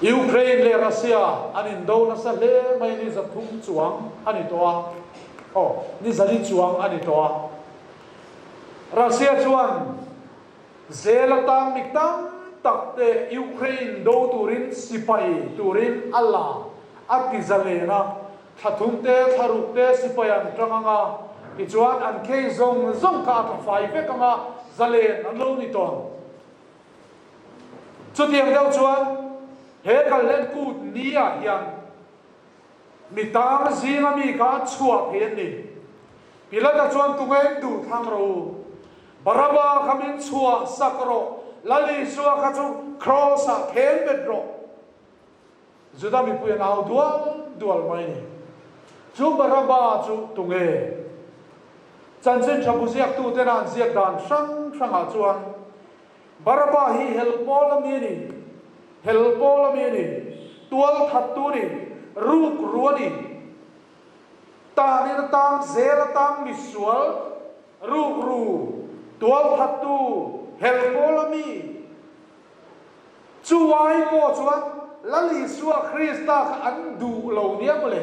Ukraine leh Russia an indo nasa hle mai ni 300 chuang a ni tawh a, aw ni 400 chuang a ni tawh a. Russia chuan zel atang mi tam tak te Ukraine do turin sipai turin a la a ti zalen a, thla thum te thla ruk te sipai an tang ang a, tichuan an case zawng zawng kha a tla fai vek ang a, zalen an lo ni tawh ang. Chutiang deuh chuan he kalhlen kut ni ah hian mi tang zinga mi kha chhuah thei an ni. Pilata chuan tunge in duh thlang rawh u, Baraba kha min chhuah sak rawh, Lal Isua kha chu kraws ah khen bet rawh. Juda mipui an au dual dual mai ni. Chu Baraba chu tunge? Chanchin tha bu ziaktuten an ziak dan hrang hrangah chuan Baraba hi hel pawl a mi a ni, hel pawl a mi a ni, tual thattu a ni, ruk ru a ni, tanin a tang zel a tang misual, ruk ru, tual thattu, hel pawl a mi, Chu ai pawh chuan Lal Isua Krista kha an duh lo nia maw le.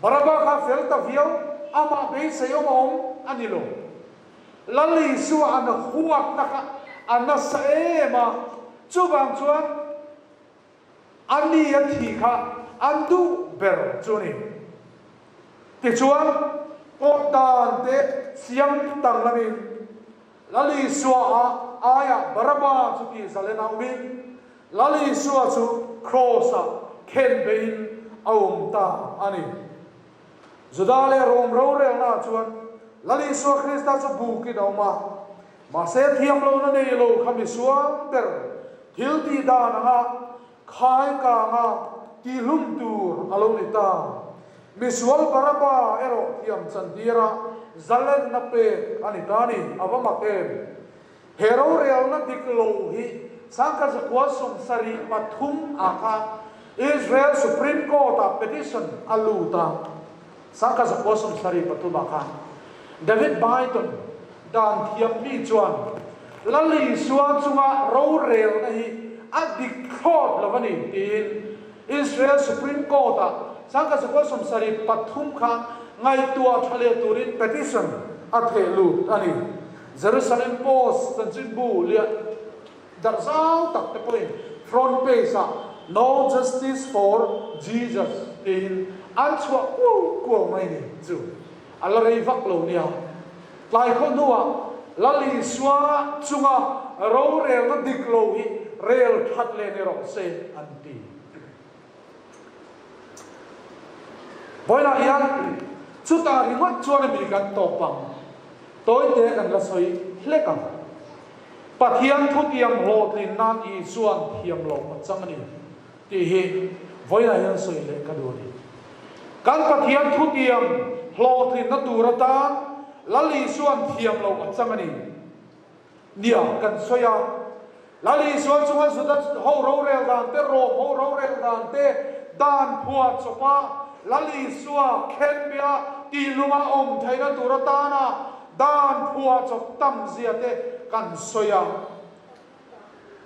Baraba kha fel ta viau, amah beisei awm a awm a ni lo. Lal Isua an huatna kha a nasa em a, chuvang chuan a ni a thih kha an duh ber chu a ni. Tichuan, pawh dan te siam danglamin Lal Isua a aiah Baraba chu tih zalen a awmin, Lal Isua chu Kraws-ah khenbeihin a awm ta a ni. Juda leh Rom rorelnaah chuan Lal Isua Krista chu bukin a awm a, mahse thiamlohna nei lo kha misual ber thil tih dan anga khai kanga tihlum tur a lo ni ta. Misual Baraba erawh thiam chantira zalenna pek a ni ta a ni, a va mak em? He rorelna dik lo hi 1973 ah khan Israel Supreme Court ah petition a lut a, 1973 ah khan David Byton dan thiam mi chuan Lal Isua chunga rorelna hi a dik thlawt lo a ni tiin Israel Supreme Court ah 1973 khan ngaihtuah tha leh turin petition a theh lut a ni. Jerusalem Post chanchinbu lian darh zau tak te pawhin front page ah No Justice for Jesus tiin an chhuah kuau kuau mai ni chu a la rei vak lo nia. Tlai khaw hnuah Lal Isua chunga rorelna dik lo hi rel that leh ni rawh se an ti. Vawiinah hian chutah ringawt chuan mi kan tawp ang, tawite kan la sawi hlek ang. Pathian thutiam hlawhtlin nan Isua'n thiam loh a chang a ni tih hi vawiinah hian sawi leh ka duh a ni. Kan Pathian thutiam hlawhtlinna tur atan Lal Isua'n thiam loh a chang a ni. Nia, kan sawi a. Lal Isua chunga Juda ho rorel dan te, Rom ho rorel dan te, dan phuah chawpa Lal Isua khenbia tihluma awm theihna tur atana dan phuah chawp tam zia te kan sawi a.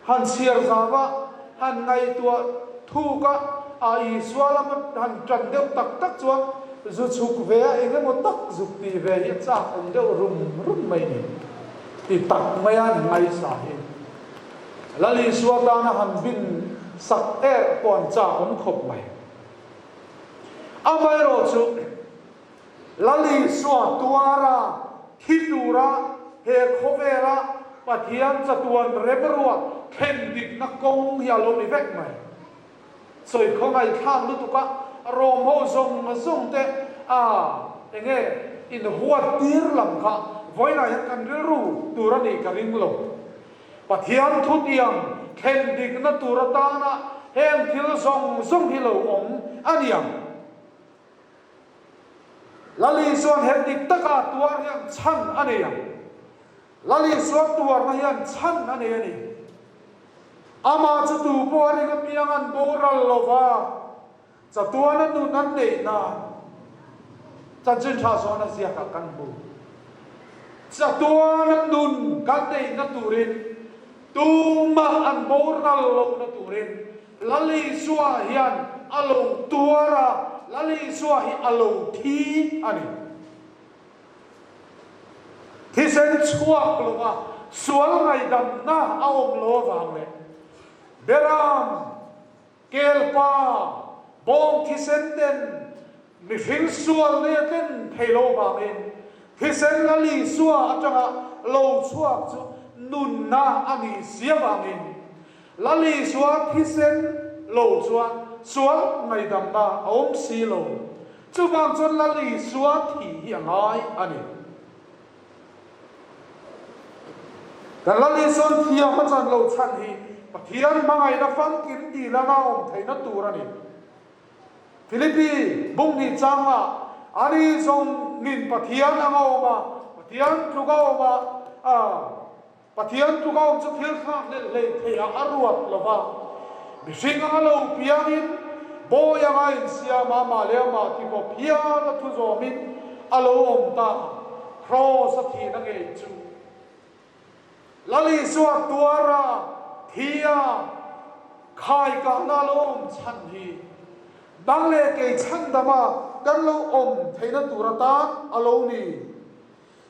Han chhiar zau a, han ngaihtuah thuk a, a Isua lama han tan deuh tak tak chuan zu chhuk ve a eng emaw tak zuk tih ve hi a chak awm deuh rum rum mai ni. Ti tak maia an ngaisa hi Lal Isua tana han bin sak er pawh an chak awm khawp mai. Amaherawhchu Lal Isua tuara thi tura he khawvela Pathian chatuan remruat thlen dikna kawng hi a lo ni vek mai. Sawi khawngaihthlak lutuk a, Rom ho zawng zawng te a enge in huat tir lam kha vawiinah hian kan rilru tur a nih ka ring lo. Pathian thutiang thlen dikna tur atana heng thil zawng zawng hi lo awm a ni ang. Lal Isuan he dik taka tuar hian chhan a nei ang. Lal Isua tuarna hian chhan a nei a ni. Amah chu tu pawh a ring apiang an boral lo va, chatuana nun an neih nan chanchin tha zawn a ziakah kan hmu. Chatuana nun kan neihna turin tumah an boral lohna turin Lal Isua hian a lo tuar a, Lal Isua hi a lo thi a ni. Thisen chhuak lova sual ngaihdamna a awm lo avang leh Beram, Kelpa, bawng thisen ten mihring sual nei a tlen thei lo avangin thisen Lal Isua atanga lo chhuak chu nunna a nih si avangin Lal Isua thisen lo chuan sual ngaihdamna a awm si lo. Chuvang chuan Lal Isua thih hi a ngai a ni. Kan Lal Isua'n thiam a chan lo chhan hi Pathian hmangaihna famkim tih langa awm theihna tur a ni. Philippi bunghnih changa ani zawngin Pathian anga awm a, Pathian tluka awm a, a. Pathian tluk a awm chu thil thlak hlelh hlei theihah a ruat lo va, mihring anga lo piangin bawi anga insiam a, amah leh amah ti khawp hial a thu zawmin a lo awm ta a, kraws a thihna ngei chu Lal Isua tuara thi a khaikahna a lo awm chhan hi dang leh kei chhandama kan lo awm theihna tur atan a lo ni.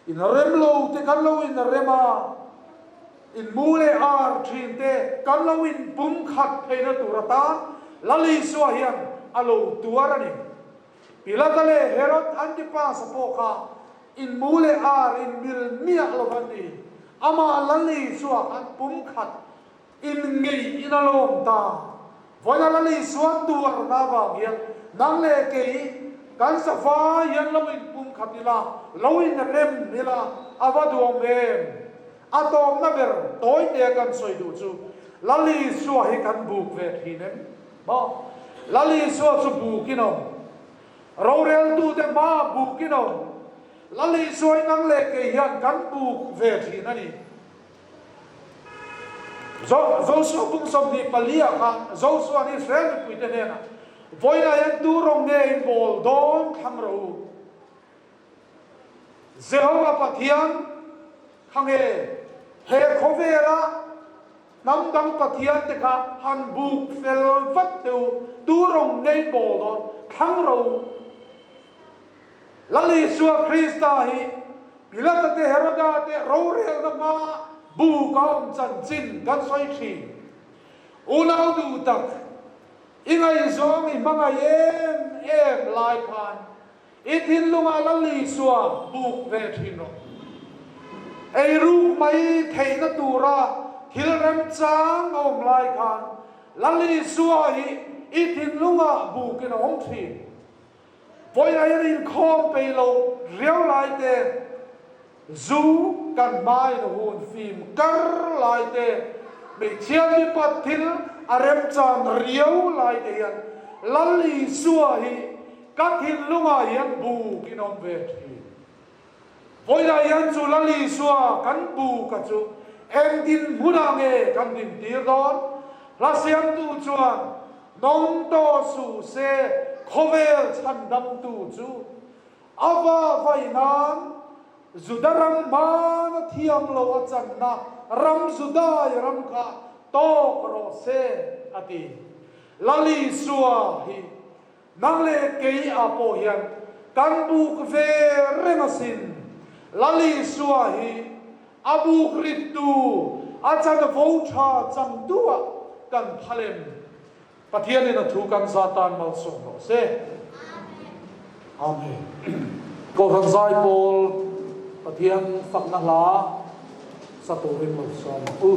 Inrem lo te kan lo inrem a, inmu leh ar thin te kan lo inpum khat theihna tur atan Lal Isua hian a lo tuar a ni. Pilata leh Herod Antipas-a pawh kha inmu leh ar inmil miah lo an ni. Amah Lal Isua khan pum khat inngeih in a lawm ta. Vawiina Lal Isua tuarna avang hian nang leh kei kan sava hian lo inpumkhat ila, lo inrem ila a va duhawm em? A tawpna ber tawitea kan sawi duh chu Lal Isua hi kan buk ve thin em? Maw? Lal Isua chu bukin a awm. Roreltute hmaa bukin a awm. Lal Isua hi nang leh kei hian kan buk ve thin a ni. Josua bung 24 ah khan Josua'n Israel mipuite hnenah, Vawiinah hian tu rawng nge in bawl dawn thlang rawh u? Jehova Pathian kha nge he khawvela hnam dang pathiante kha han buk fel vat teh u, tu rawng nge in bawl dawn thlang rawh u? Lal Isua Krista hi Pilata te Heroda te rorelna hma buk a awm chanchin kan sawi thin. Unau duh tak, i ngaihzawng i hmangaih em em lai khan i thinlungah Lal Isua buk ve thin rawh. Eiruk mai theihna tura thil remchang a awm lai khan Lal Isua hi i thinlungah bukin a awm thin. Vawiin hian inkhawm peih lo riau lai te, zu kan hmain hun fim kar lai te, hmeichhia mipat thil a remchan riau lai te hian Lal Isua hi ka thinlungah hian buk in awm ve thin. Vawiinah hian chu Lal Isua kan buka chu eng dinhmunah nge kan dintir dawn? Hla siamtu chuan, Nawng tawh suh se, khawvel chhandamtu chu a va vai nan Juda ram hmana thiam lo a channa ram Judai ram kha tawk rawh se, a ti. Lal Isua hi Nang leh kei ah pawh hian kan buk ve reng asin. Lal Isua hi a buk rittu, a chanvo tha changtu ah kan phal em? Pathianin a thu kan za tan malsawm rawh se. Amen. Kohhran Zaipawl Pathian fakna hla sa turin malsawm ang u.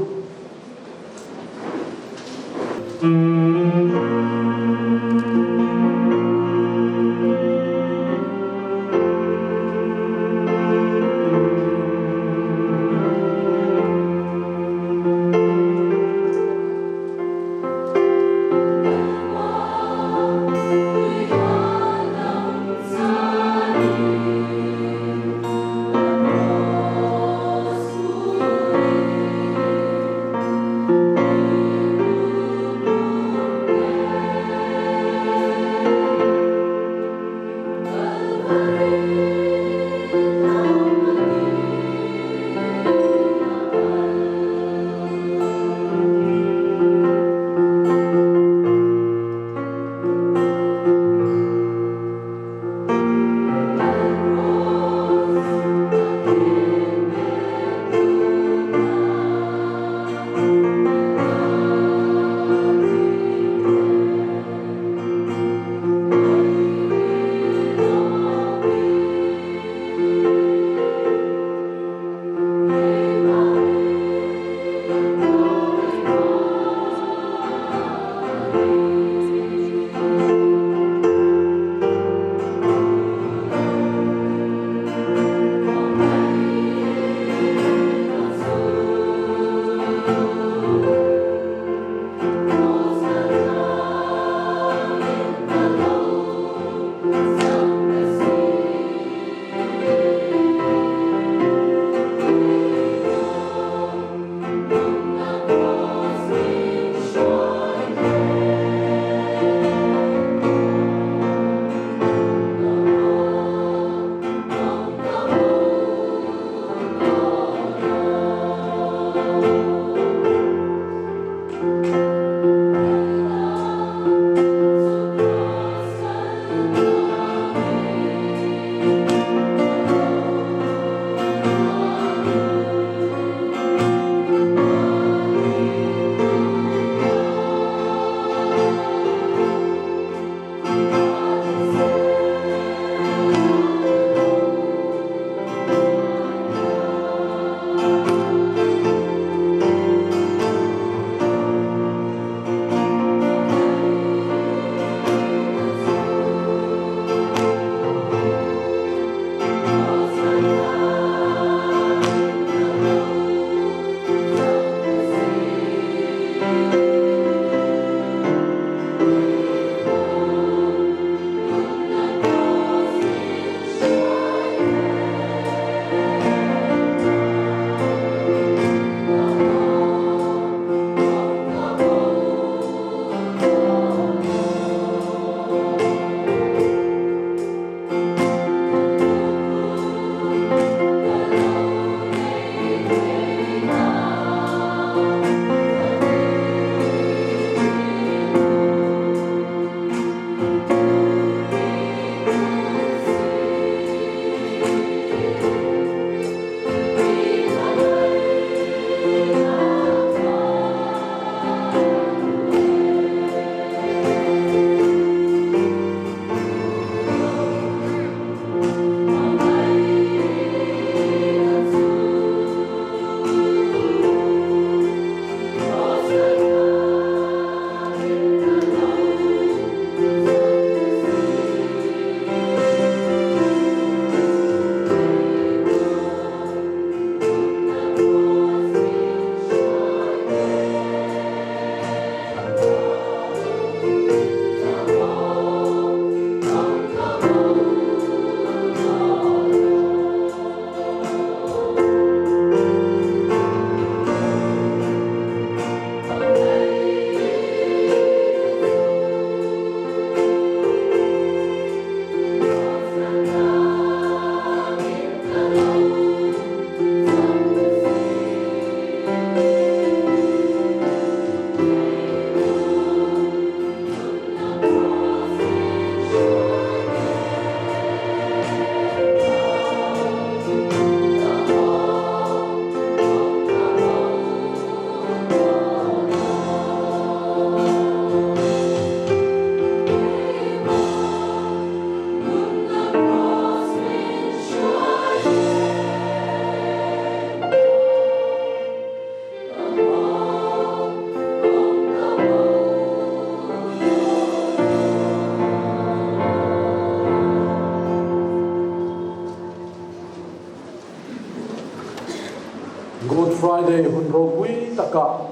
Good Friday hun ropui takah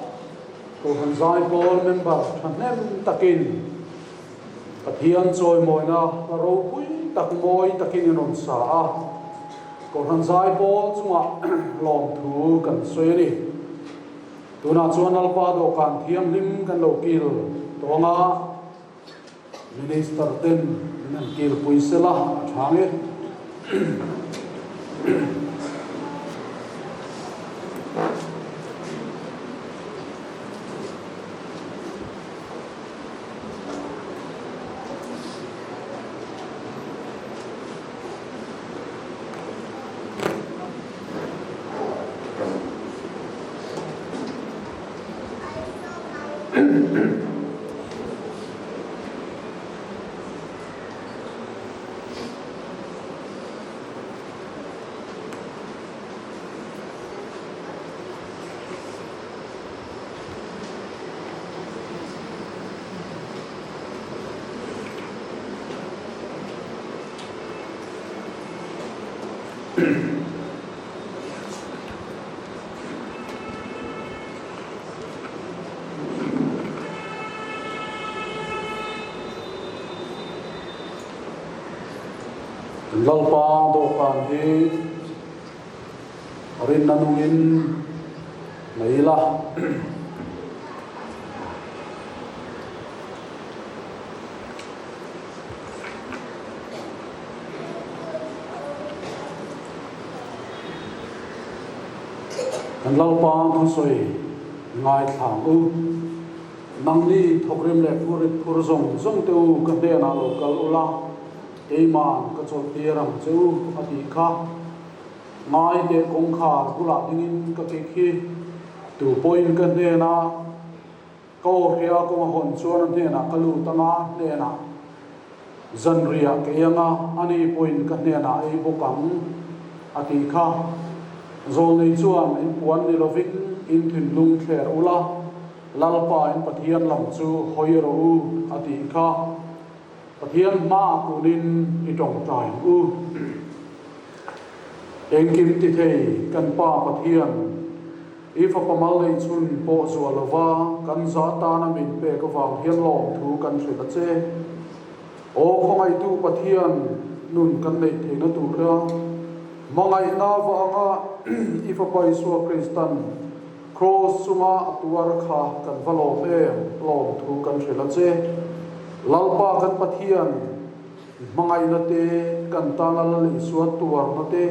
Kohhran Zaipawl member thahnem takin Pathian chawimawina hla ropui tak mawi takin in rawn sa a, Kohhran Zaipawl chungah lawmthu kan sawi a ni. Tunah chuan Lalpa dawhkan thianghlim kan lo kil tawng a, Minister ten min han kilpui sela a tha nge. Lalpa dawhkan hi rinna nungin nei ila. Kan Lalpa thusawi ngaithla ang u. Nangni thawkrim leh phurit phur zawng zawng te u ka hnenah lo kal ula, keiman ka chawlhtir ang che u a tih kha. Ngai teh kawngkhar bulah dingin ka kik hi tu pawhin ka hnenah Ka aw hria kawng a hawn chuan a hnenah ka lut anga hnenah zanriah ka ei anga ani pawhin ka hnenah ei bawk ang a tih kha. Zawlnei chuan in puan ni lovin in thinlung thler ula, Lalpa in Pathian lam chu hawi rawh u a tih kha. Pathian hmaah kunin i tawngtai ang u. Engkim ti thei kan Pa Pathian. I fapa mal neih chhun pawh zuah lova kan za tana min pek avang hian lawmthu kan hrilh a che. Aw khawngaihtu Pathian nun kan neih theihna tura hmangaihna avanga i fapa Isua Kristan Kraws chunga a tuar kha kan va lawm em, lawmthu kan hrilh a che. Lalpa kan Pathian. Hmangaihna te, kan tana Lal Isua tuarna te,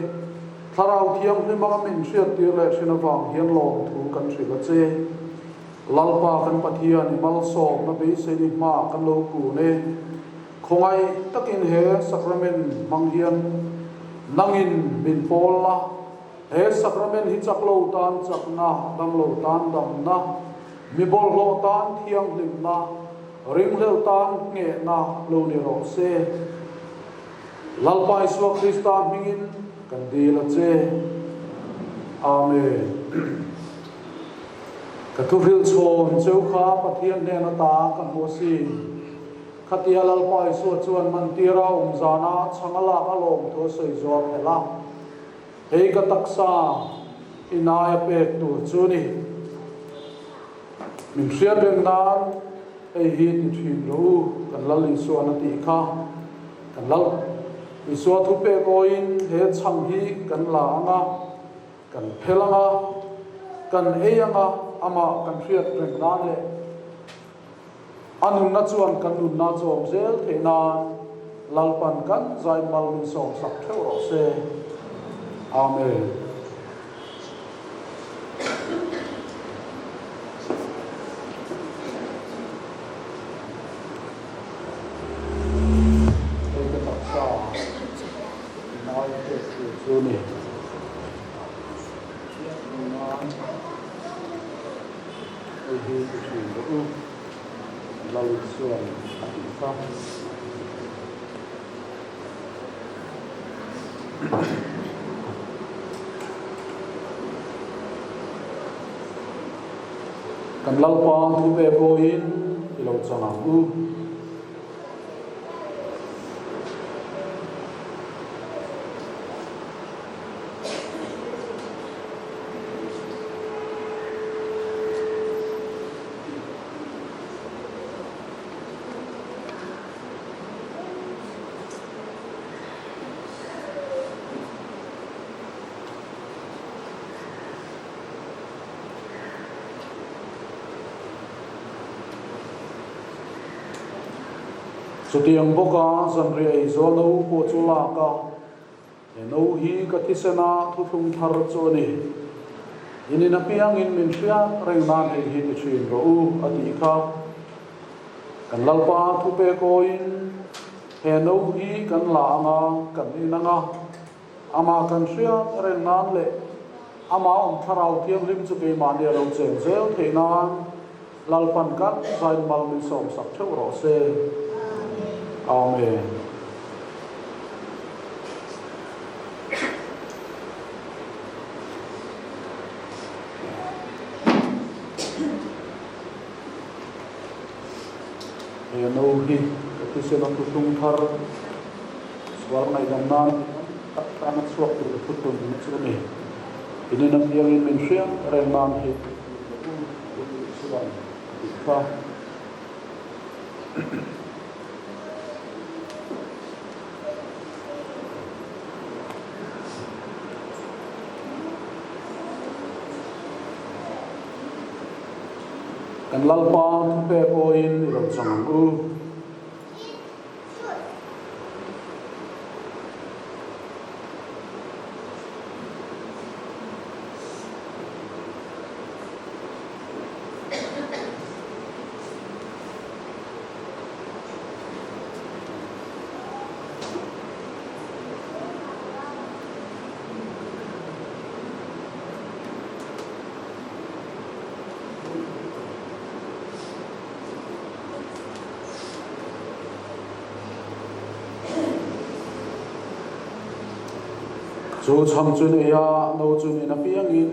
Thlarau Thianghlim anga min hriattir leh hrin avang hian lawmthu kan hrilh a che. Lalpa kan Pathian i malsawmna beiseini hmaah kan lo kun e. Khawngaih takin he Sacrament hmang hian nangin min pawl la, he Sacrament hi chak lo tan chakna, dam lo tan damna, mi bawlhhlawh tan thianghlimna, Ringhlel tan nghehna lo ni rawh se. Lalpa Isua Krista hmingin kan dil a che. Amen. Ka thuhrilh chhawn cheu kha Pathian hnen ata ka hmu a si. Khatia Lalpa Isua chuan mantira awm zana chhang a lak a lawm thu a sawi zuar phelh a. Hei ka taksa i nai a pek tur chu ni. Min hriat reng nan hei hi ti thin rawh u, kan Lal Isuan a tih kha. Kan Lal Isua thu pek awiin he chhang hi kan la ang a, kan phel ang a, kan ei ang a, amah kan hriat reng nan leh a nunna chuan kan nunna chawm zel theih nan Lalpan kan zai mal min sawmsak theuh rawh se. Amen. Hei ka taksa ngai pek tur chu ni. Hei hi ti thin rawh u. Lal chuan a tih kha. Kan Lalpa thu pek awiin i lo chang ang u. Chutiang bawka zanriah ei zual no pawh chu lak a, he no hi ka thisena thuthlung thar chu a ni. In in apiangin min hriat reng nan hei hi ti thin rawh u, a tih kha. Kan Lalpa thupek awiin he no hi kan la ang a, kan in ang a, amah kan hriat reng nan leh amah awm thlarau thianghlim chu keimahni a lo cheng zel theih nan Lalpan kan zain mal min sawmsak theuh rawh se. Amen. He no hi ka thisen a thuthlung thar sual ngaihdam nan tak tana chhuak tur thuthlung chu a ni. In in apiangin min hriat reng nan hi Kha. Kan Lalpa thupek awiin i lo chang ang u. Chu chhang chu nei a, no chu nin apiangin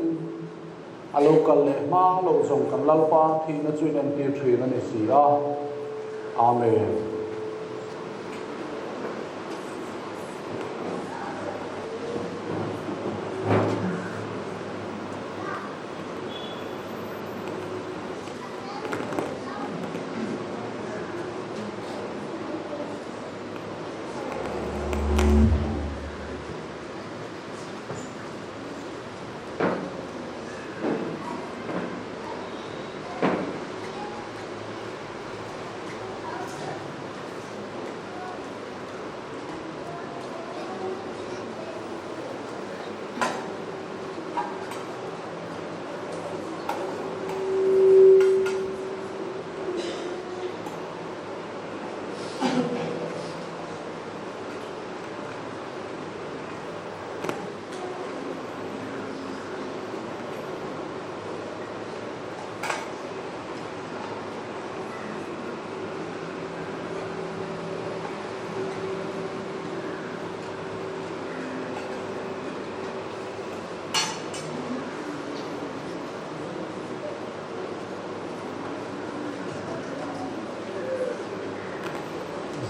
a lo kal leh hma loh zawng kan Lalpa thihna chu in entir thin a ni si a. Amen.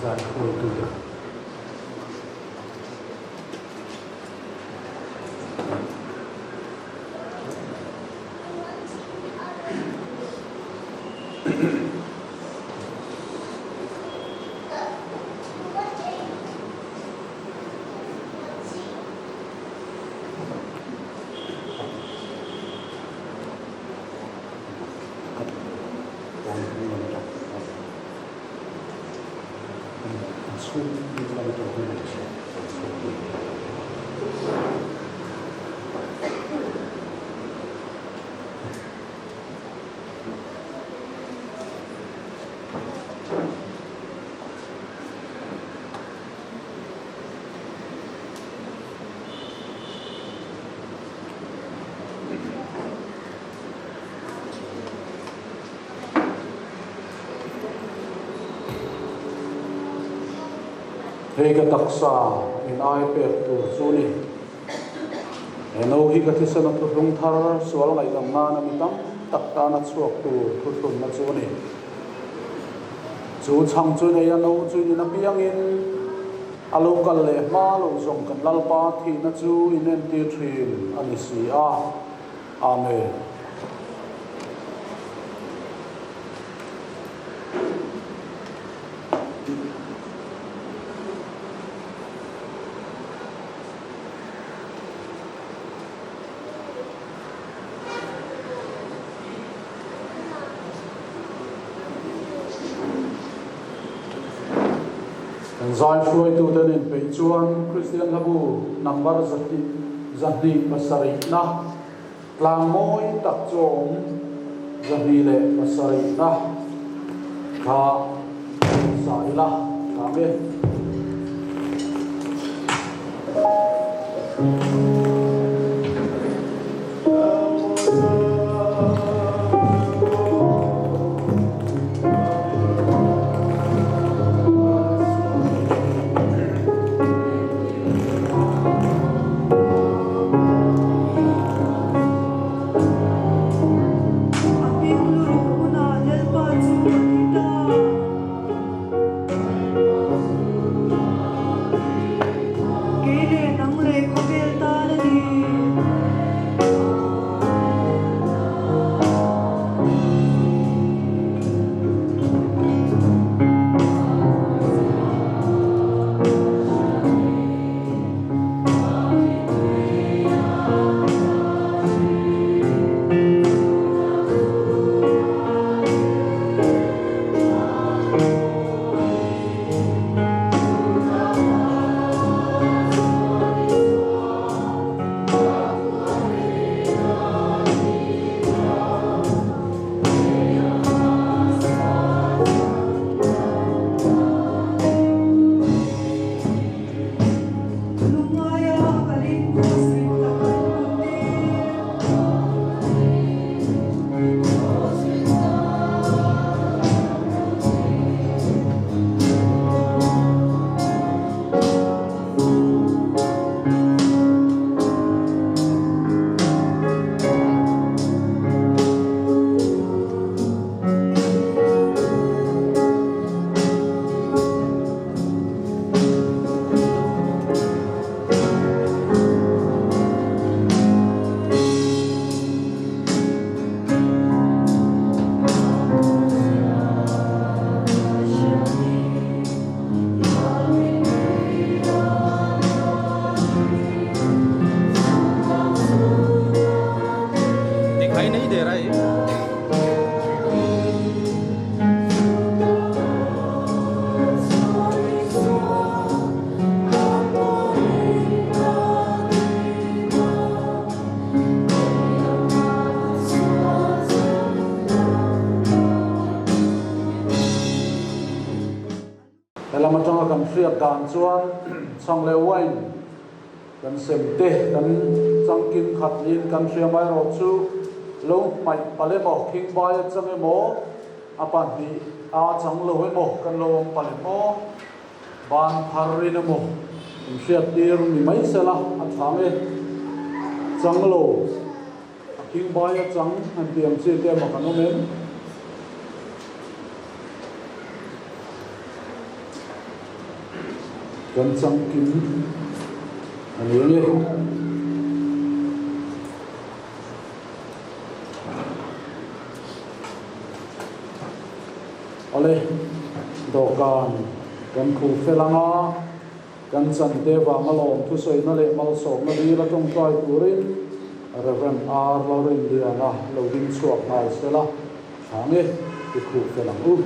Zai hruaitute. Hei ka taksa in ai pek tur chu ni. He no hi ka thisen a thuthlung thar sual ngaihdam nana mi tam tak tana chhuak tur thuthlunna chu ni. Chu chhang chu nei a no chu in apiangin a lo kal leh hma lo zawng kan Lalpa thihna chu in entir thin a ni si a. Amen. Kan zai hruaitute an inpeih chuan Kristian hlabu number 270 na tlang mawi tak chu a awm 207 na kha sa ila tlang e. A hming luruh hmunah Lalpa chu a thi ta. Kei leh nang leh khawvel tan a ni. Lungaia kalin kraws rit tak an put tir. दिखाई नहीं दे रहा है Helam atanga kan hriat dan chuan chhang leh wine kan sem te kan changkim khat niin kan hria mai erawh chu lo hmaih palh emaw khingbai a chang emaw a pahnih a chang lo emaw kan lo awm palh emaw ban phar in emaw in hriat tir ni mai sela a tha nge chang lo A khingbai a chang han ti ang chi te emaw kan awm em? Kan chang kim a ni ang e. Awle, dawhkan kan khuh fel ang a. Kan chante vanga lawm thusawina leh malsawmna dil a tawngtai turin Rev. R. Lalrinliana lo ding chhuak nghal se la, tha nge i khuh fel ang u.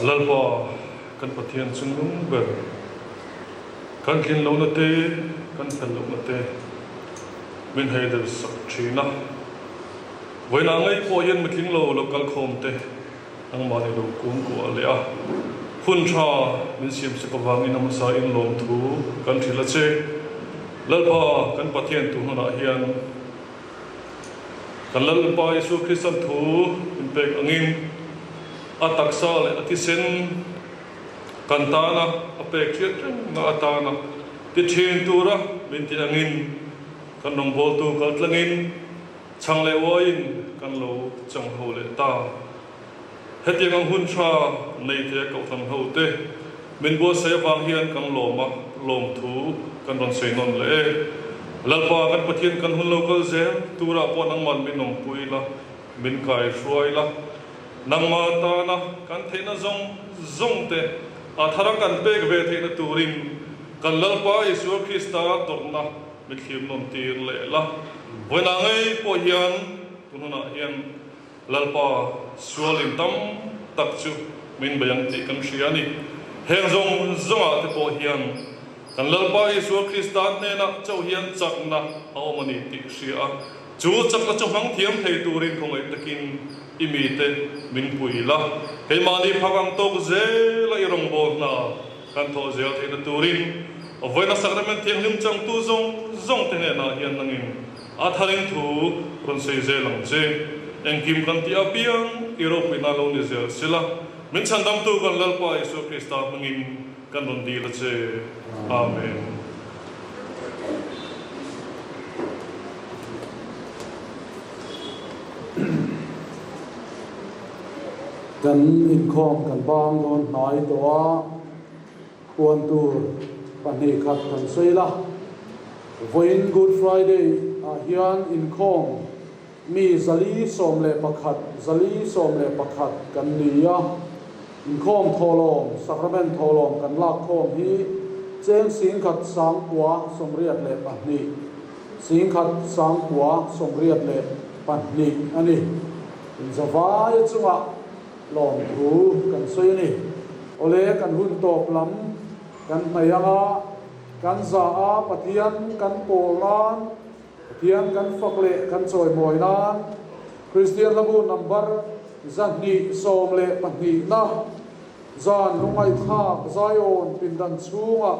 Lalpa kan Pathian chungnung ber, kan tlin lohna te, kan fel lohna te min heidel sak thin a. Vawiinah ngei pawh hian mitling lo lo kal khawm te Nangmahni lo kungkuah leh a hun tha min siam sak avangin a hmasa in lawmthu kan hrilh a che. Lalpa kan Pathian tu hnunah hian. Kan Lalpa Isua Kristan thu min pek angin a taksa leh a thisen kan tana a pek hriat rengna atana ti thin tura min tih angin kan rawngbawltu kal tlangin chhang leh uaiin kan lo chang ho leh ta. Hetiang ang hun tha nei thei a kohhran ho te min buatsaih avang hian kan lawm a, lawmthu kan rawn sawi nawn leh e. Lalpa kan Pathian kan hun lo kal zel turah pawh nangman min awmpui la, min kai hruai la, nangma tana kan theihna zawng zawng te a thara kan pek ve theihna turin kan Lalpa Isua Krista tawrhna min thlir nawn tir leh la. Vawiinah ngei pawh hian tun hunah hian Lalpa sualin tam tak chu min bei ang tih kan hria a ni. Heng zawng zawngah te pawh hian kan Lalpa Isua Krista hnenah chauh hian chakna a awm a ni tih hria a, chu chakna chu hmang thiam thei turin khawngaih takin i mite min pui la, keimahni phak ang tawk zela i rawngbâwl hna kan thawh zel theihna turin vawiina Sakramen Thianghlim changtu zawng zawngte hnenah hian nangin A tharin thu rawn sawi zel ang che. Engkim kan tih apiang i ropuina lo ni zel sela, min chhandamtu kan Lalpa Isua Krista hmangin kan rawn dil a che. Amen. Kan inkhawm kan bang dawn hnai tawh a. Puan tur 2 khat kan sawi la. Vawiin Good Friday ah hian inkhawm mi 411, 411 kan ni a. Inkhawm thawhlawm, Sacrament thawhlawm kan lakkhawm hi cheng 1982, 1982 a ni. Inzavai chungah Lawmthu kan sawi a ni. Awle kan hun tawp lam kan hnaih anga kan za a Pathian kan pawl nan, Pathian kan fak leh kan chawimawi nan Kristian hlabu number 212 na zan lungaihthlak Zion pindan chhungah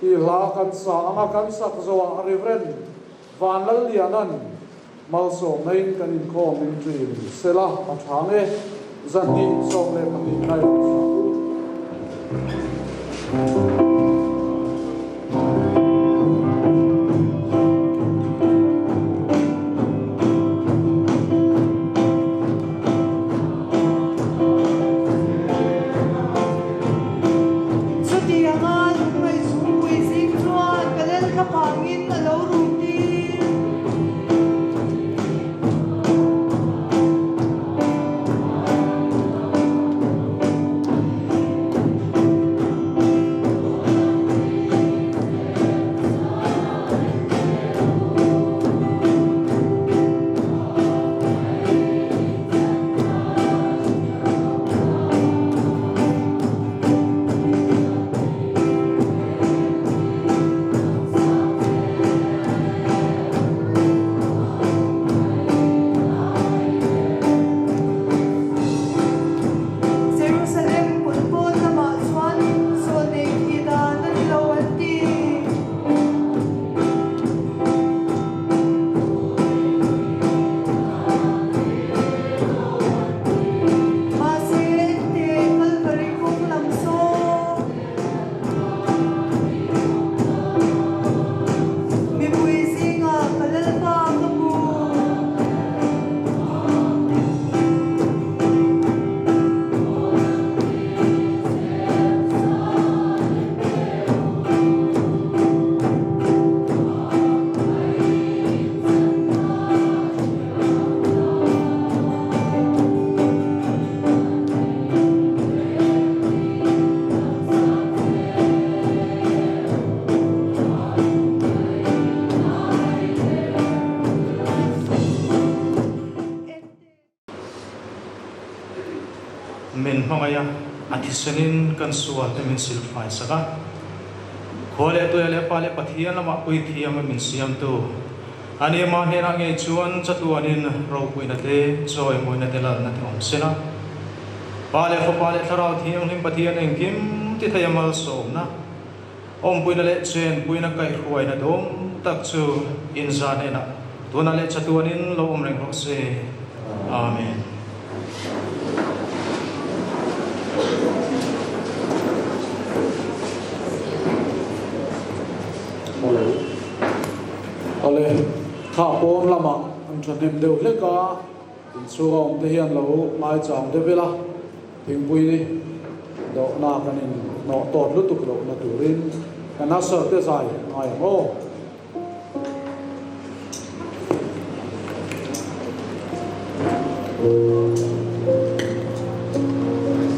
tih hla kan sa anga kan sak zawhah Rev. Vanlallianan malsawmnain kan inkhawm min ṭin sela a ṭha nge 212 na i rawn sa u. Chutianga lungngaih chhungpui zing chuan ka lelthla phangin a lo rum tir. Jerusalem kutpawn lamah chuan zawlnei thih dan a ni lo an ti. Mahse, teh Kalvari kawng lam saw. Mipui zingah ka Lalpa ka hmu. Min hmangaih a, a thisenin kan sualte min silfai sak a. Khua leh tuia leh Pa leh Pathian lamah puithiam a min siamtu a ni. Amah hnenah ngei chuan chatuanin ropuina te, chawimawina te lalna te awm sela. Pa leh Fapa leh Thlarau Thianghlim Pathian engkim ti thei a malsawmna, awmpuina leh chenpuina kaihhruaina dawm tak chu inza hnenah. Tunah leh chatuanin lo awm reng rawh se. Amen. Awle. Awle, kha pawn lamah an thahnem deuh hlek a, inchhunga awm te hian lo ngaichang deuh ila, thingpui dawhna kan in hnawh tawt lutuk lohna turin kan usher te zai ngai ang aw.